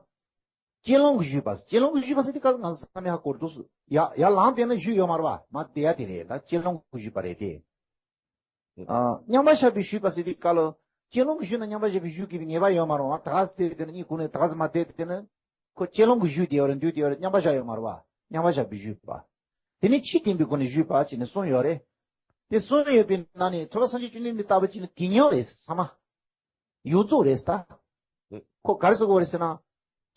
གཅེས་ལོང་གི་བཞུགས་པ། གཅེས་ལོང་གི་བཞུགས་པ་ཟེར་དེ་ག་ལ་ང་ཚོ་བསམ་ཡ་ཧ་གོ་རེད་འདུག་ཡ་ཡར་ལངས་བསྡད་ན་བཞུགས་ཡོད་མ་རེད་བ། མར་བསྡད་ཡ་དེ་རེད། ད་གཅེས་ལོང་གི་བཞུགས་པ་རེད་དེ། ཨ། མཉམ་པར་བཞག་པའི་བཞུགས་པ་ཟེར་དེ་ག་ལ། གཅེས་ལོང་གི་བཞུགས་ན་མཉམ་པར་བཞག་པའི་བཞུགས་དགོས་པའི་ངེས་པ་ཡོད་མ་རེད་བ། ད་ག་ཟེ་བསྡད་དེ་ན་གཉིད་ཁུག་ནས་ད་ག་ཟེ་མར་བསྡད་དེ་ན། ཁོ་གཅེས་ལོང་གི་བཞུགས་བསྡད་ཡོད་རེད། འདུག་བསྡད་ཡོད་རེད། མཉམ་པར་བཞག་ཡོད་མ་རེད་བ། མཉམ་པར་བཞག་པའི་བཞུགས་པ། དེ་ནས་ཕྱིར་བསྟན་པའི་སྒོ་ནས་བཞུགས་པ་བྱས་ནས་གསུམ་ཡོད་རེད། དེ་གསུམ་ཡོད་པའི་ནང་ནས་ཐོས་པ་སངས་རྒྱས་བཅོམ་ལྡན་འདས་ལྟ་བུ་བྱས་ན་དེ་ཉིད་རེད། ཚང་མ་ཡོངས་རྫོགས་རེད་ད། ཁོ་ག་རེ་ཟེར་དགོས་རེད་ཟེར་ན།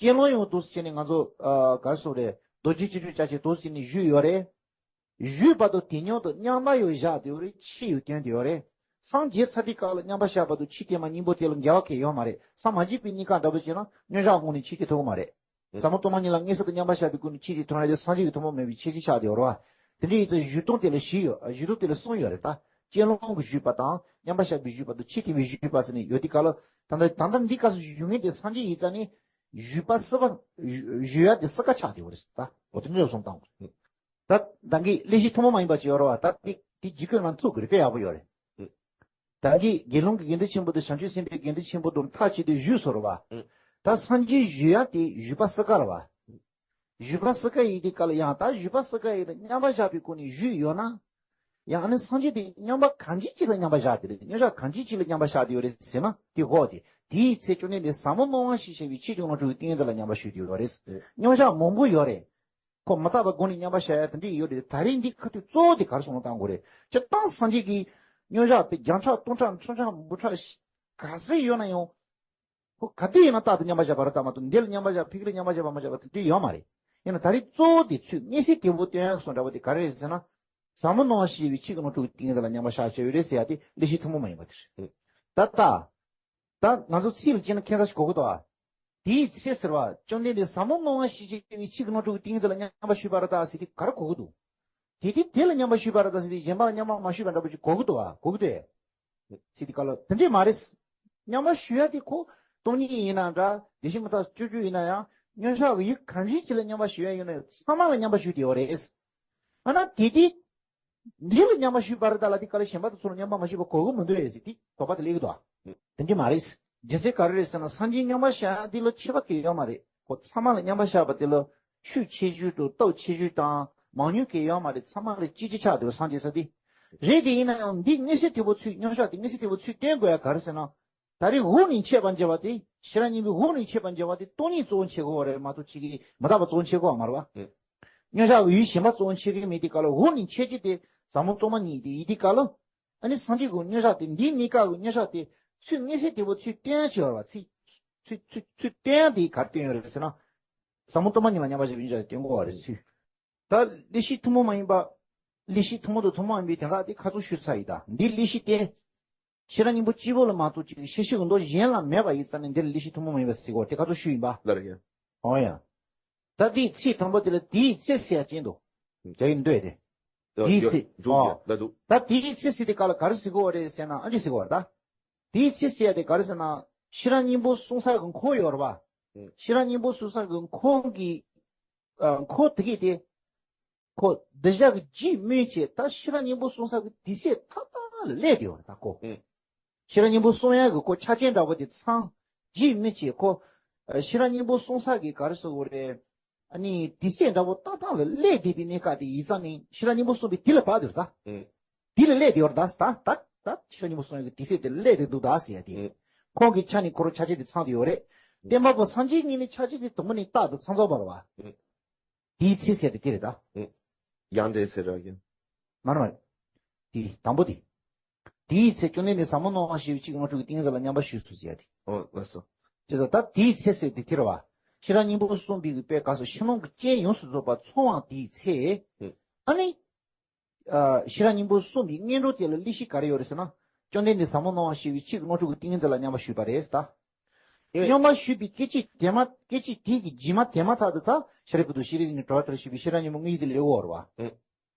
གཅེས་ལོང་ཡང་འདུག་སེ་བྱས་ནས་ང་ཚོ་ཨ་ག་རེ་ཟེར་དགོས་རེད། རྡོ་རྗེ་སྤྱི་སྤྲོས་བྱ་ཞིང་འདུག་སེ་བྱས་ནས་བཞུགས་ཡོད་རེད། བཞུགས་པ་དང་དེ་ཉིད་དུ་མཉམ་པར་ཡང་བཞག་བསྡད་ཡོད་རེད། ཕྱིར་ཡང་བསྟན་བསྡད་ཡོད་རེད། སངས་རྒྱས་ཚར་དུས་སྐབས་ལ་མཉམ་པར་བཞག་པ་དང་ཕྱིར་བསྟན་པ་གཉིས་པོ་དེ་ལ་འགལ་བ་གང་ཡང་ཡོད་མ་རེད། སངས་མ་རྒྱས་པའི་གནས་སྐབས་འདྲ་པོ་བྱས་ན་མཉམ་བཞག་ངོས་ནས་ཕྱིར་བསྟན་ཐུབ་ཀྱི་མ་རེད། ཟབ་མོ་སྟོང་པ་ཉིད་ལ་མངོན་གསལ་དུ་མཉམ་པར་བཞག་པའི་སྒོ་ནས་ཕྱིར་བསྟན་ཐུབ་ཡ་དེ་སངས་རྒྱས་ཀྱི་ཐུན་མོང་མ་ཡིན་པའི་ཁྱད་ཆོས་ཆགས་བསྡད་ཡོད་རེད་བ། དེ་འདྲ་ཡིན་ཙང་བཞུགས་སྟངས་དེ་ལ་བཞི་ཡོད། བཞུགས་སྟངས་དེ་ལ་གསུམ་ཡོད་རེད་ད། གཅེས་ལོང་གི་བཞུགས་པ་དང་མཉམ་པར་བཞག་པའི་བཞུགས་པ་དང་ཕྱིར་བསྟན་པའི་བཞུགས་པ་ཟེར་ནས་ཡོད་དུས་སྐབས་ལ། ད་ལྟ་ད་ལྟ་འདི་སྐབས་སུ་བཞུགས་མཁན་དེ་སངས་རྒྱས་ཡིན་ཙང་ནི། བཞུགས་པ་སྲིད་པ། བཞུགས་ཡ་དེ་སྲིད་ཀ་ཆགས་བསྡད་ཡོད་རེད་ད། འོ་དེ་འདྲ་གསུངས་བཏང་བ་རེད། ད་ད་གིན་བསླབ་གཞི་ཐུན་མོང་མ་ཡིན་པ་ཅིག་ཡོད་རེད་བ། ད་དེ་དེ་རྒྱུད་སྐུད་ནང་ཐུག་གི་རེད། དཔེ་ཡག་པོ་ཡོད་རེད། ད་གིན་དགེ་སློང་གི་དགེ་འདུན་ཆེན་པོ་དང་བྱང་ཆུབ་སེམས་དཔའི་དགེ་འདུན་ཆེན་པོ་དང་མཐའ་གཅིག་ཏུ་བཞུགས་སོ་རེད་བ། ད་སངས་རྒྱས་བཞུགས་ཡ་དེ་བཞུགས་པ་སྲིད་ཀ་རེད་བ། བཞུགས་པ་སྲིད་ཀ་ཡིན་དུས་སྐབས་ལ་ཡང་ད་བཞུགས་པ་སྲིད་ཀ་ཡིན་ན་མཉམ་པར་བཞག་པའི་སྒོ་ནས་བཞུགས་ཡོད་ན། ཡང་ཨ་ནི་སངས་རྒྱས་དེ་མཉམ་པ་གང་ཅིའི་ཕྱིར་ལ་མཉམ་པར་བཞག་དེ་རེད། མཉམ་བཞག་གང་ཅིའི་ཕྱིར་ལ་མཉམ་པར་བཞག་དེ་ཡོད་རེད་ཟེར་ན་དེ་འོ་དེ། དེའི་ཚེ་བཅོམ་ལྡན་འདས་ཟབ་མོ་སྨྲ་བ་ཞེས་བྱ་བའི་ཆོས་ཀྱི་དངོས་གྲུབ་ཀྱི་ཏིང་འཛིན་ལ་མཉམ་པར་བཞུགས་དེ་ཡོད་རེད། མཉམ་བཞག་མང་པོ་ཡོད་རེད། ཁོ་མི་རྟག་པའི་སྒོ་ནས་མཉམ་པར་བཞག་ཡ་དེ་འདྲ་ཡོད་རེད། ད་རེས་འདི་ཁ་ཐུག་གཙོ་བོ་དེ་ག་རེ་གསུངས་བཏང་དགོས་རེད། སྤྱིར་བཏང་སངས་རྒྱས་ཀྱིས་མཉམ་བཞག་པའི་བརྒྱ་ཕྲག་སྟོང་ཕྲག་འཕྲུལ་ཕྲག་འབུམ་ཕྲག་ག་ཚོད་ཡོད་ན་ཡང་། ཁོ་ག་དུས་ཡིན་ན་རྟག་ཏུ་མཉམ་པར་བཞག་པ་རེད་ད་མ་གཏོགས་འདི་ལ་མཉམ་པར་བཞག་ཕ་གི་ལ་མཉམ་པར་བཞག་པ་མ་བཞག་པ་དེ་འདྲ་ཡོད་མ་རེད། ཡིན་ན་ད་རེས་གཙོ་བོ་དེ་ཚུར་མངོན་གསལ་དོད་པོ་སྟོན་ཡག་སོང་འདྲ་པོ་དེ་ག་རེ་རེད་ཟེར་ན། ཟབ་མོ་སྨྲ་བ་ཞེས་བྱ་བའི་ཆོས་ཀྱི་དངོས་གྲུབ་ཀྱི་ཏིང་འཛིན་ལ་མཉམ་པར་བཞག་བྱས་ཡོད་རེད་ཟེར་ཡ་དེ་བསླབ་གཞི་ཐུན་མོང་མ་ཡིན་པ་དེ་རེད། ད་ལྟ། ད་ང་ཚོ་ཚིག་ལ་བྱས་ན་ཁྱད་མཚར་ཞིག་གོ་གི་འདུག་ཨ། དེའི་ཚེ་ཟེར་བ་བཅོམ་ལྡན་འདས་ཟབ་མོ་སྨྲ་བ་ཞེས་བྱ་བའི་ཆོས་ཀྱི་དངོས་གྲུབ་ཀྱི་ཏིང་འཛིན་ལ་མཉམ་པར་བཞུགས་པ་རེད་ད་ཟེར་དེ་ག་རེ་གོ་གི་འདུག་དེ་དུས་དེ་ལ་མཉམ་པར་བཞུགས་པ་རེད་ད་ཟེར་དེ་གཞན་པ་ལ་མཉམ་པར་མ་བཞུགས་པ་འདྲ་པོ་ཅིག་གོ་གི་འདུག་ཨ། གོ་གི་འདུག་ཨེ། ཟེར་དེ་ག་ལ་དེ་འདྲས་མ་རེད། མཉམ་པར་བཞུགས་ཡ་དེ་ཁོ་སྟོང་ཉིད་ཡིན་ན་འདྲ། བདེ་གཤེགས་མི་རྟག་སྤྱོད་བརྒྱུད་ཡིན་ན་ཡང་མཉམ་བཞག་གི་ཡུལ་གང་ཅིའི་ཕྱིར་ལ་མཉམ་པར་བཞུགས་ཡ་ཡིན་ན་ཡང་ཚང་མ་ལ་མཉམ་པར་བཞུགས་བསྡད་ཡོད་རེད། ཨ་ན་དེ་དུས། འདི་ལ་མཉམ་པར་བཞུགས་པ་རེད་ད་ལ་དེ་ག་ལ་གཞན་པ་དང་ཚུར་མཉམ་པར་མ་བཞུགས་པ་གོ་གི་མི་འདུག་ཨེ་ཟེར་དེ་དོགས་པ་དེ་སླེབས་ཀྱི་འདུག་ཨ། དེ་འདྲས་མ་རེད། རྒྱུ་མཚན་ག་རེ་རེད་ཟེར་ན་སངས་རྒྱས་མཉམ་པར་བཞག་འདི་ལ་ཁྱད་པར་གང་ཡང་ཡོད་མ་རེད། ཁོ་ཚང་མ་ལ་མཉམ་པར་བཞག་པ་དེ་ལ་ཤུགས་ཆེ་ཤོས་དང་སྟོབས་ཆེ་ཤོས་དང་མང་ཉུང་གང་ཡང་ཡོད་མ་རེད། ཚང་མ་ལ་གཅིག་གཅིག་ཆགས་འདུག་སངས་རྒྱས་ས་དེ། རེད་དེ་ཡིན་ན་ཡང་འདི་མངོན་གསལ་དོད་པོ་ཚུར་མཉམ་བཞག་དེ་མངོན་གསལ་དོད་པོ་ཚུར་སྟོན་དགོས་ཡ་ག་རེ་ཟེར་ན། ད་རེས་འོག་ནས་འཆད་པར་བྱ་བ་དེ་ཤེས་རབ་སྙིང་པོའི་འོག་ནས་འཆད་པར་བྱ་བ་དེ་སྟོང་ཉིད་གཙོ་བོ་འཆད་དགོས་པ་རེད་མ་གཏོགས་ཕྱི་གི་མི་རྟག་པ་གཙོ་བོ་འཆད་དགོས་པ་མ་རེད་བ། མཉམ་བཞག་གི་ཡུལ་གཞན་པ་གཙོ་བོ་འཆད་ཀྱི་མེད་དུས་སྐབས་ལ་འོག་ནས་འཆད་རྒྱུ་དེ་ཟབ་མོ་སྟོང་པ་ཉིད་དེ་ཡིན་དུས་སྐབས་ལ། ཨ་ནི་སངས་རྒྱས་ཀྱི་མཉམ་བཞག་དེ་འདིའི་གནས་སྐབས་ཀྱི་མཉམ་བཞག་དེ་ཚུར་མངོན་གསལ་དོད་པོ་ཚུར་སྟོན་བྱེད་པ་ཚིག་ཚུར་ཚུར་ཚུར་སྟོན་དེ་ག་རེ་སྟོན་ཡོད་རེད་ཟེར་ན། ཟབ་མོ་སྟོང་པ་ཉིད་ལ་མཉམ་པར་བཞག་པའི་མཉམ་བཞག་དེ་སྟོན་དགོས་པ་རེད་ཚུལ། ད་བསླབ་གཞི་ཐུན་མོང་མ་ཡིན་པ། བསླབ་གཞི་ཐུན་མོང་དང་ཐུན་མོང་མ་ཡིན་པའི་དོན་དག་དེ་ཁ་ཚུར་ཞུས་ཚར་ཡིན་ད། འདི་བསླབ་གཞི་དེ། ཤེས་རབ་སྙིང་པོ་གཅིག་པོ་ལ་མ་གཏོགས་ཅིག་ཤེས་བྱའི་མདོ་གཞན་ལ་མེད་པ་ཡིན་ཙང་ནས་འདི་ལ་བསླབ་གཞི་ཐུན་མོང་མ་ཡིན་པ་ཟེར་གོ་དེ་ཁ་ཚུར་ཞུས་ཡིན་པ། ལར་ཡ། འོ་ཡ། ད་འདིའི་ཚིག་དང་པོ་དེ་ལ་དེའི་ཚེ་ཟེར་ཡ་ཅན་འདུག་རྒྱ་ཡིག་འདོད་དེ། ཡ་དེའི་ཡ་ཚེ། འདུག་ཨོ། ཡ་ད་འདུག་ད་དེའི་ཚེ་ཟེར་དེ་ག་ལ་ག་རེ་ཟེར་གོ་བ་རེད་ཟེར་ན་ཨ་འདྲ་ཟེར་གོ་བ་རེད་ད། དེའི་ཚེ་ཟེར་ཡ་དེ་ག་རེ་ཟེར་ན། ཤེས་རབ་སྙིང་པོ་གསུང་ས་གི་འཁོར་ཡོད་རེད་བ། ཨུ། ཤེས་རབ་སྙིང་པོ་གསུང་ས་གི་འཁོར་གི། ཨ། འཁོར་དེ་གས་དེ། ཁོ་འདི་བཞག་གི་རྒྱུད་སྨིན་བྱེད་ད་ཤེས་རབ་སྙིང་པོ་གསུང་ས་གི་དུས་ཚོད་ཏག་ཏག་ལ་སླེབས་བསྡད་ཡོད་རེད་ད་ཁོ། ཨུ། ཤེས་རབ་སྙིང་པོ་གསུང་ཡག་གི་ཁོ་ཆ་རྐྱེན་འདྲ་པོ་དེ་ཚང་། རྒྱུད་སྨིན་བྱེད་ཁོ། ཨ། ཤེས་རབ་སྙིང་པོ་གསུང་ས་གི་ག་རེ་ཟེར་དགོས་རེད། ཨ་ནི་དུས་ཚོད་འདྲ་པོ་ཏག་ཏག་ལ་སླེབས་བསྡད་པའི་གནས་སྐབས་དེ་ཡིན་ཙང་ནི་ཤེས་རབ་སྙིང་པོ་གསུང་པའི་དུས་ལ་བབས་བསྡད་ཡོད་རེད་ད། ཨུ། དུས་ལ་སླེབས་བསྡད་ཡོད་རེད་ད་ད་ད་ད་ཤེས་རབ་སྙིང་པོ་གསུང་ཡག་གི་དུས་ཚོད་དེ་སླེབས་བསྡད་འདུག་ད་ཟེར་ཡ་དེ། ཨུ། ཁོང་གི་ཆ་ནས་ཁོ་རང་ཆ་རྐྱེན་དེ་ཚང་བསྡད་ཡོད་རེད། ཨུ། བསྟན་པ་པོ་སངས་རྒྱས་ངོས་ནས་ཆ་རྐྱེན་དེ་དང་པོ་ནས་རྟག་ཏུ་ཚང་ཚང་བ་རེད་བ། ཨུ། དེའི་ཚེ་ཟེར་དེ་དེ་རེད་ད། ཨུ། ཡང་དེ་ཟེར་ར་ཡིན། མ་རེད་མ་རེད། དེ་དང་པོ་དེ། དེའི་ཚེ་བཅོམ་ལྡན་འདས་ཟབ་མོ་སྨྲ་བ་ཞེས་བྱའི་ཆོས་ཀྱི་དངོས་གྲུབ་ཀྱི་ཏིང་འཛིན་ལ་མཉམ་པར་བཞུགས་སོ་ཟེར་ཡ་དེ། ཨོ་ལགས་སོ། ཅེས་སོ་ད་དེའི་ཚེ་ཟེར་དེ་དེ་རེད་བ། ཤེས་རབ་སྙིང་པོ་གསུངས་པའི་གི་དཔེ་ག་སོ་ཤེས་ལོང་གི་རྐྱེན་ཡོངས་སུ་རྫོགས་པ་ཚང་བའང་དེའི་ཚེ། ཨུ། ཨ་ནི། ཨ། ཤེས་རབ་སྙིང་པོ་གསུངས་པའི་སྔོན་འགྲོ་དེ་ལ་བསླབ་གཞི་ག་རེ་ཡོད་རེད་ཟེར་ན། བཅོམ་ལྡན་འདས་ཟབ་མོ་སྨྲ་བ་ཞེས་བྱའི་ཆོས་ཀྱི་དངོས་གྲུབ་ཀྱི་ཏིང་འཛིན་ལ་མཉམ་པར་བཞུགས་པ་རེད་ཟེར་ད། ཨེ། མཉམ་པར་བཞུགས་པའི་སྐད་ཅིག་དེ་མ་སྐད་ཅིག་དེ་གི་རྗེས་མ་དེ་མ་ཐག་ཏུ་ད་ཤཱ་རིའི་བུ་དང་ཤེས་རིག་གི་གྲོགས་ལྟར་བཞུགས་པའི་ཤེས་རབ་སྙིང་པོ་དངོས་གཞི་དེ་སླེབས་ཡོད་རེད་བ། ཨེ།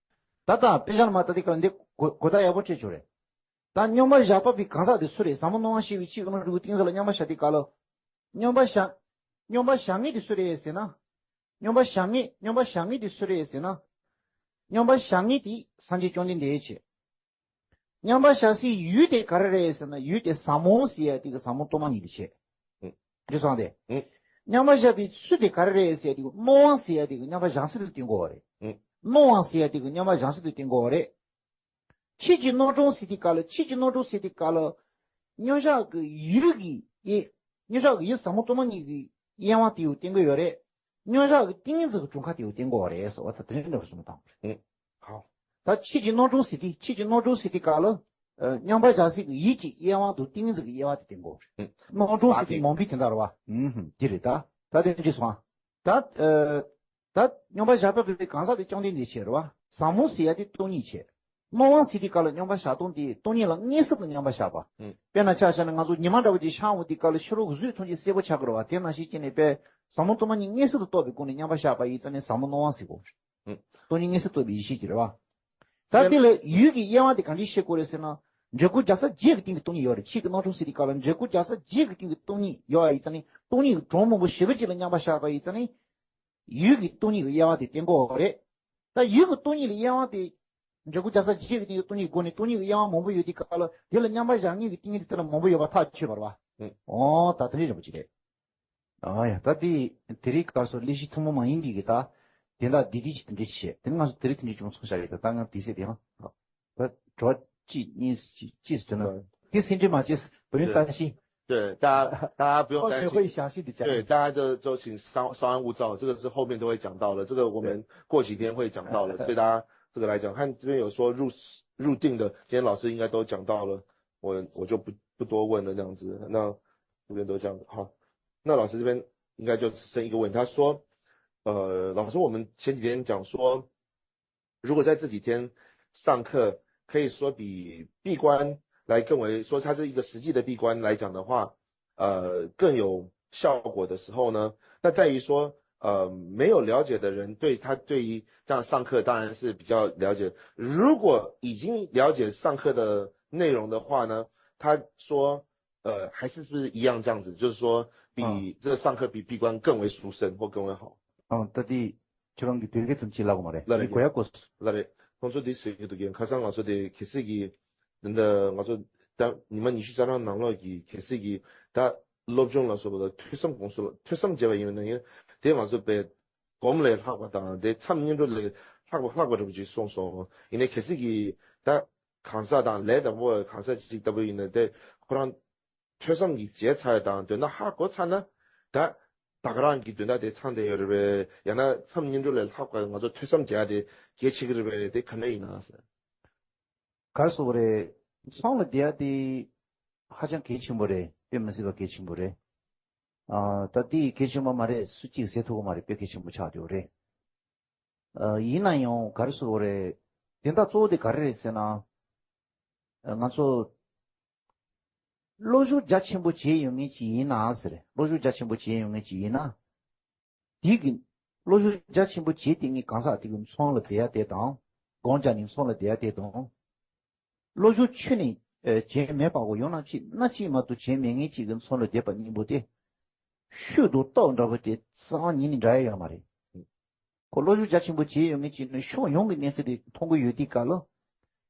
ད་ལྟ་དཔེ་ཆ་ལ་མ་ལྟ་དེ་ག་ལ་འདི་གོ་གོ་བརྡ་ཡག་པོ་སྤྲད་ཆོག་རེད། ད་མཉམ་པར་བཞག་པ་པའི་གང་ཟག་དེ་སུ་རེད། ཟབ་མོ་སྨྲ་བ་ཞེས་བྱའི་ཆོས་ཀྱི་དངོས་གྲུབ་ཀྱི་ཏིང་འཛིན་ལ་མཉམ་པར་བཞག་དེ་ག་ལ། མཉམ་པར་བཞག་མཉམ་པར་བཞག་མཁན་དེ་སུ་རེད་ཟེར་ན། མཉམ་པར་བཞག་མཁན་མཉམ་པར་བཞག་མཁན་དེ་སུ་རེད་ཟེར་ན། མཉམ་པར་བཞག་མཁན་དེ་སངས་རྒྱས་བཅོམ་ལྡན་འདས་བྱས། མཉམ་པར་བཞག་སའི་ཡུལ་དེ་ག་རེ་རེད་ཟེར་ན་ཡུལ་དེ་ཟབ་མོ་ཟེར་ཡ་དེ་གི་ཟབ་མོ་སྟོང་པ་ཉིད་དེ་བྱས། ཨུ། འདི་སོང་སྟེ། ཨུ། མཉམ་པར་བཞག་པའི་ཚུལ་དེ་ག་རེ་རེད་ཟེར་དུས་སྣང་བ་ཟེར་ཡ་དེ་གི་མཉམ་པར་བཞག་ཚུལ་དུ་བསྟན་དགོས་པ་རེད། ཨུ། སྣང་བ་ཟེར་ཡ་དེ་གི་མཉམ་པར་བཞག་ཚུལ་དུ་བསྟན་དགོས་པ་རེད། ཆོས་ཀྱི་སྣང་གྲོང་ཟེར་དུས་སྐབས་ལ་ཆོས་ཀྱི་སྣང་གྲོང་ཟེར་དུས་སྐབས་ལ། མཉམ་བཞག་གི་ཡུལ་གྱི་ཡེ། མཉམ་བཞག་གི་ཡུལ་ཟབ་མོ་སྟོང་པ་ཉིད་ཀྱི་དབྱེ་བ་དེ་ཡང་བསྟན་གྱི་ཡོད་རེད། མཉམ་བཞག་གི་ཏིང་ངེ་འཛིན་གྱི་གྲུབ་མཐའ་དེ་ཡང་བསྟན་གྱི་ཡོད་རེད་ཟེར་བ་ད་དེ་རིང་འདྲ་བ་གསུངས་དང་། ཨུ། ཧའོ། ད་ཆོས་ཀྱི་སྣང་གྲོང་ཟེར་དུས་ཆོས་ཀྱི་སྣང་གྲོང་ཟེར་དུས་སྐབས་ལ། ཨ། མཉམ་པར་བཞག་ཚུལ་གྱི་ཡུལ་གྱི་དབྱེ་བ་དང་ཏིང་ངེ་འཛིན་གྱི་དབྱེ་བ་དེ་བསྟན་གྱི་ཡོད་རེད། ཨུ། སྣང་གྲོང་ཟེར་དུས་མང་པོའི་དོན་དག་རེད་བ། ཨུ་ཧུམ། འདི་རེད་ད། ད་དེ་འདྲ་སོང་ཨ། ད། ཨ། ད་མཉམ་པར་བཞག་པའི་གང་ཟག་དེ་བཅོམ་ལྡན་འདས་ཆེ་རེད་བ། ཟབ་མོ་ཟེར་ཡ་དེ་སྟོང་ཉིད་ཆེ། སྣང་བ་ཟེར་དུས་སྐབས་ལ་མཉམ་པར་བཞག་སྟངས་དེ་སྟོང་ཉིད་ལ་མངོན་སུམ་དུ་མཉམ་པར་བཞག་པ། ཨུ། དཔེར་ན་ཆ་བཞག་ན་ང་ཚོ་ཉི་མ་འདྲ་བོ་ཅིག་ཤར་འོང་དུས་སྐབས་ལ་ཕྱི་རོལ་གྱི་གཟུགས་ཐམས་ཅད་སེར་པོ་ཆགས་ཀྱི་རེད་བ། དེ་ནང་བཞིན་བྱས་ནས་དཔེ་ཟབ་མོ་སྟོང་པ་ཉིད་མངོན་སུམ་དུ་རྟོགས་པའི་སྒོ་ནས་མཉམ་པར་བཞག་པ་ཡིན་ཙང་ནི་ཟབ་མོ་སྣང་བ་ཟེར་གོ། ཨུ། སྟོང་ཉིད་མངོན་སུམ་རྟོགས་པའི་ཡེ་ཤེས་ཀྱི་རེད་བ། ད་དེ་ལ་ཡུལ་གྱི་དབྱེ་བ་དེ་ག་འདྲས་ཤེས་དགོས་རེད་ཟེར་ན། འབྲས་བུ་རྒྱལ་སྲས་བརྒྱད་ཀྱི་སྟེང་གི་སྟོང་ཉིད་ཡོད་རེད། ཆོས་ཀྱི་སྣང་གྲོང་ཟེར་དུས་སྐབས་ལ་འབྲས་བུ་རྒྱལ་སྲས་བརྒྱད་ཀྱི་སྟེང་གི་སྟོང་ཉིད་ཡོད་པ་ཡིན་ཙང་ནི་སྟོང་ཉིད་ཀྱི་གྲོང་མང་པོ་ཞེ་པོ་ཅིག་ལ་མཉམ་པར་བཞག་པ་ཡིན་ཙང་ནི། ཡུལ་གྱི་སྟོང་ཉིད་ཀྱི་དབྱེ་བ་དེ་བསྟན་གྱི་ཡོད་རེད། ད་ཡུལ་གྱི་སྟོང་ཉིད་ལ་དབྱེ་བ་དེ། འབྲས་བུ་རྒྱལ་སྲས་བརྒྱད་ཀྱི་སྟེང་གི་སྟོང་ཉིད་སྒོ་ནས་སྟོང་ཉིད་ཀྱི་དབྱེ་བ་མང་པོ་ཡོད་དུས་སྐབས་ལ་དེ་ལ་མཉམ་པར་བཞག་མཁན་གྱི་ཏིང་ངེ་འཛིན་དེ་ལ་མང་པོ་ཡོད་པ་ཐག་ཆོད་པ་རེད་བ། ཨུ། འོ་ད་དེ་འདྲའི་རིན་པོ་ཆེ་རེད། ཨ་ཡ། ད་དེ་དེ་རིང་སྐབས་སུ་ལས་གཞི་ཐུན་མོང་མ་ཡིན་པའི་གི་ད་དེ་འདྲ་བདེ་བདེ་ཅིག་དེ་འདྲ་བྱས། དེ་ང་ཚོ་དེ་རིང་དེ་འདྲའི་བྱུང་སོང་བཞག་ཡོད། ད་ད་ང་དེ་ཟེར་དེ་ཧང་། ད་དྲོ་གཅིག་གཉིས་གཅིག་གཅིག་ཟེར་ན་དེ་སེམས་ཁྲལ་མ་བྱེད། བུ་ཡུན་ད་ཤི། 对，大家大家不用担心。后面会详细地讲。对，大家都都请稍稍安勿躁，这个是后面都会讲到了，这个我们过几天会讲到了，对大家这个来讲，看这边有说入入定的，今天老师应该都讲到了，我我就不不多问了这样子。那这边都讲好，那老师这边应该就只剩一个问题，他说，呃，老师，我们前几天讲说，如果在这几天上课，可以说比闭关来更为说它是一个实际的闭关来讲的话，呃，更有效果的时候呢，那在于说，呃，没有了解的人对他对于这样上课当然是比较了解。如果已经了解上课的内容的话呢，他说，呃，还是是不是一样这样子？就是说比，嗯，这个上课比闭关更为殊胜或更为好？嗯，ད་དེ་ཁྱོད་རང་གི་བོད་སྐད་དུ་ཅི་ལབ་དགོས་མ་རེད། ལ་རེད། མི་གོ་ཡ་གོ། ལ་རེད། ཁོང་ཚོ་དེ་ཟེར་གྱི་འདུག་གན། ཁ་སང་ང་ཚོ་དེ་གལ་སྲིད་ཀྱི་འདི་འདྲ་ང་ཚོ་ད་ཉི་མ་ཉི་ཤུ་རྩ་གྲངས་ནང་ལོགས་ཀྱི་གལ་སྲིད་ཀྱི་ད་སློབ་སྦྱོང་ལ་སོགས་པ་ཐོས་བསམ་གོང་སུ་ལ་ཐོས་བསམ་བྱས་པ་ཡིན་ན་ཡང་དེ་ང་ཚོ་དཔེ་སྒོམ་ལས་ལྷག་པ་དང་དེ་མཚམས་བསྙེན་སྒྲུབ་ལས་ལྷག་པ་ལྷག་པ་འདྲ་པོ་ཅིག་གསུངས་སོང་། ཡིན་ནའི་གལ་སྲིད་ཀྱི་ད་གང་ཟག་དང་ལས་དང་པོ་གང་ཟག་ཅིག་ལྟ་བུ་ཡིན་ན་དེ་ཁོ་རང་ཐོས་བསམ་གྱི་བྱས་ཚར་དང་དོན་དག་ཧ་གོ་ཚར་ན་ད་ད་ག་རང་གི་དོན་དག་དེ་ཚང་བསྡད་ཡོད་རེད་པས། ཡང་ན་མཚམས་བསྙེན་སྒྲུབ་ལས་ལྷག་པ་ང་ཚོ་ཐོས་བསམ་བྱས་ཏེ་གལ་ཆེ་གི་རེད་པས། དེ་ག་འདྲ་ཡིན་ན་ཟེར། ག་རེ་ཟེར་དགོས་རེད། ཚང་ལ་བསྡད་ཡ་དེ་ཧ་ཅང་གལ་ཆེན་པོ་རེད། དཔེ་མི་སྲིད་པ་གལ་ཆེན་པོ་རེད། ཨ། ད་དེ་གལ་ཆེན་པོ་མ་རེད་སུ་གཅིག་ཟེར་ཐུབ་ཀྱི་མ་རེད། དཔེ་གལ་ཆེན་པོ་ཆགས་བསྡད་ཡོད་རེད། ཨ། ཡིན་ན་ཡང་ག་རེ་ཟེར་དགོས་རེད། དེ་འདྲ་གཙོ་བོ་དེ་ག་རེ་རེད་ཟེར་ན། ཨ། ང་ཚོ་བློ་སྦྱོང་རྒྱ་ཆེན་པོ་བྱས་ཡོང་མཁན་ཅིག་ཡིན་ན་ཟེར། བློ་སྦྱོང་རྒྱ་ཆེན་པོ་བྱས་ཡོང་མཁན་ཅིག་ཡིན་ན། དེ་གི་བློ་སྦྱོང་རྒྱ་ཆེན་པོ་བྱས་དེ་ངས་གང་ཟག་དེ་གི་མཚོན་ལ་བསྡད་ཡ་དེ་དང་། སྒོམ་རྒྱག་ནས་མཚོན་ལ་བསྡད་ཡ་དེ་དང་། བློ་སྦྱོང་ཆུད་ནས་ཨ་བྱས་མེད་པ་གོ་ཡང་ན་ཅིག་སྣ་གཅིག་མ་གཏོགས་བྱས་མེད་མཁན་ཅིག་གི་མཚོན་ལ་བསྡད་པ་གཉིས་པོ་དེ། ཤུགས་དང་སྟོབས་འདྲ་པོ་དེ་རྩ་བ་ཉིད་ནས་འདྲ་ཡ་ཡོད་མ་རེད། ཁོ་བློ་སྦྱོང་རྒྱ་ཆེན་པོ་བྱས་ཡོད་མཁན་ཅིག་ནི་ཕྱོགས་ཡོངས་ཀྱི་གནས་ཚུལ་དེ་མཐོང་གི་ཡོད་དུས་སྐབས་ལ།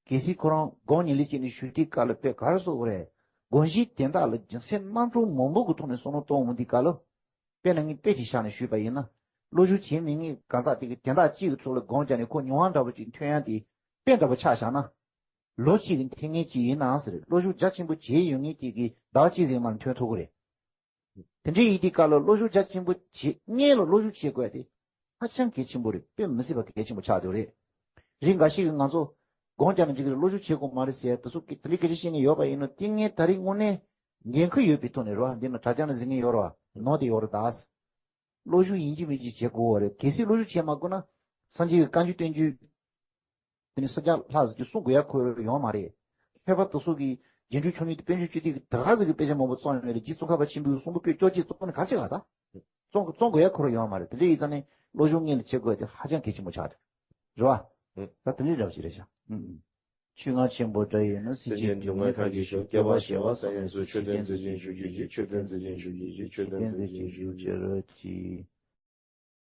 གལ་སྲིད་ཁོ་རང་སྒོམ་ཉིད་ལས་བྱས་ནས་ཞུགས་དུས་སྐབས་ལ་དཔེ་ག་རེ་ཟེར་དགོས་རེད། སྒོམ་གཞིའི་དོན་དག་ལ་རྒྱུ་མཚན་རྣམ་གྲངས་མང་པོ་གི་ཐོག་ནས་བསམ་བློ་གཏོང་འོང་དུས་སྐབས་ལ། དཔེར་ན་ངས་དཔེ་ཅིག་བཞག་ནས་ཞུས་པ་ཡིན་ན། བློ་སྦྱོང་བྱས་མེད་མཁན་གང་ཟག་དེ་གིས་དོན་དག་གཅིག་གི་ཐོག་ལ་སྒོམ་བརྒྱབ་ནས་ཁོ་མྱོང་བ་འདྲ་པོ་ཅིག་ཐོན་ཡ་དེ་དཔེ་འདྲ་པོ་ཆ་བཞག་ན། ལོ་གཅིག་གི་འཐེན་མཁན་ཅིག་ཡིན་ན་ཟེར། བློ་སྦྱོང་རྒྱ་ཆེན་པོ་བྱས་ཡོད་མཁན་དེ་གིས་ཟླ་བ་གཅིག་ཟིན་མ་ཐོན་ཐུབ་ཀྱི་རེད། དེ་འདྲའི་ཡིན་དུས་སྐབས་ལ་བློ་སྦྱོང་རྒྱ་ཆེན་པོ་བྱེད་སྔོན་ལ་བློ་སྦྱོང་བྱེད་དགོས་ཡ་དེ་ཧ་ཅང་གལ་ཆེན་པོ་རེད། དཔེ་མི་སྲིད་པ་གལ་ཆེན་པོ་ཆགས་བསྡད་རེད། རིགས་འགའ་ཞིག་གིས་ང་ཚོ་སྒོམ་རྒྱག་ན་འགྲིག་གི་རེད། བློ་སྦྱོང་བྱེད་དགོས་མ་རེད་ཟེར་ཡ་དེ་ཚོ་དེ་འདྲའི་སྐད་ཆ་བཤད་མཁན་ཡོད་པ་ཡིན་ན། དེ་ངས་ད་རེས་དངོས་གནས་འགན་ཁུར་ཡོད་པའི་ཐོག་ནས་རེད་བ། འདི་ན་དྲ་རྒྱ་ནང་གཟིགས་མཁན་ཡོད་རེད་བ། ནོར་དེ་ཡོད་རེད་ད། བློ་སྦྱོང་ཡིན་གཅིག་མིན་གཅིག་བྱེད་དགོས་པ་རེད། གལ་སྲིད་བློ་སྦྱོང་བྱེད་མ་དགོས་ན། སངས་རྒྱས་ཀྱི་བཀའ་འགྱུར་བསྟན་འགྱུར། དེ་ནི་སུ་ཀྱང་ལྷག་ཟེར་རྒྱུ་གསུང་དགོས་ཡ་ཁོ་ཡོང་མ་རེད། མཁས་པ་དེ་ཚོ་གིས་རྗེས་འཇུག་མཆོག་གཉིས་དང་དཔལ་འབྱོར་བཅུ་དེ་གི་ད་ག་ཟེར་གི་དཔེ་ཆ་མང་པོ་བརྩམས་ཡོད་རེད། རྗེ་ཙོང་ཁ་པ་ཆེན་པོའི་གསུང་འབུམ་པོད་བཅོ་བརྒྱད་བརྩམས་ནས་ག་ཅི་ག་ད། བརྩམས་བརྩམས་དགོས་ཡ་ཁོ་རང་ཡོང་མ་རེད། དེ་འདྲ་ཡིན་ཙང་ནས་བློ་སྦྱོང་སྔོན་ལ་བྱེད་དགོས་དེ་ཧ་ཅང་གལ་ཆེན་པོ་ཆགས་འདུག་རེད་བ། ཨུ། ད་དེ་འདྲའི་འདྲ་བ་ཞིག་རེད་ཤག་ཨུ་ཨུ། ཆོས་སྔགས་ཆེན་པོ་འདྲ་ཡིན་ན། སེམས་ཅན་སྡུག་བསྔལ་མཐའ་ཡས་ཤོག་སྐྱེ་བ་བྱེ་བ་ཟད་ཡོངས་སུ། མཆོད་རྟེན་མཛེས་ཅན་བཞུགས་གྱུར་ཅིག་མཆོད་རྟེན་མཛེས་ཅན་བཞུགས་གྱུར་ཅིག་མཆོད་རྟེན་མཛེས་ཅན་བཞུགས་གྱུར་ཅིག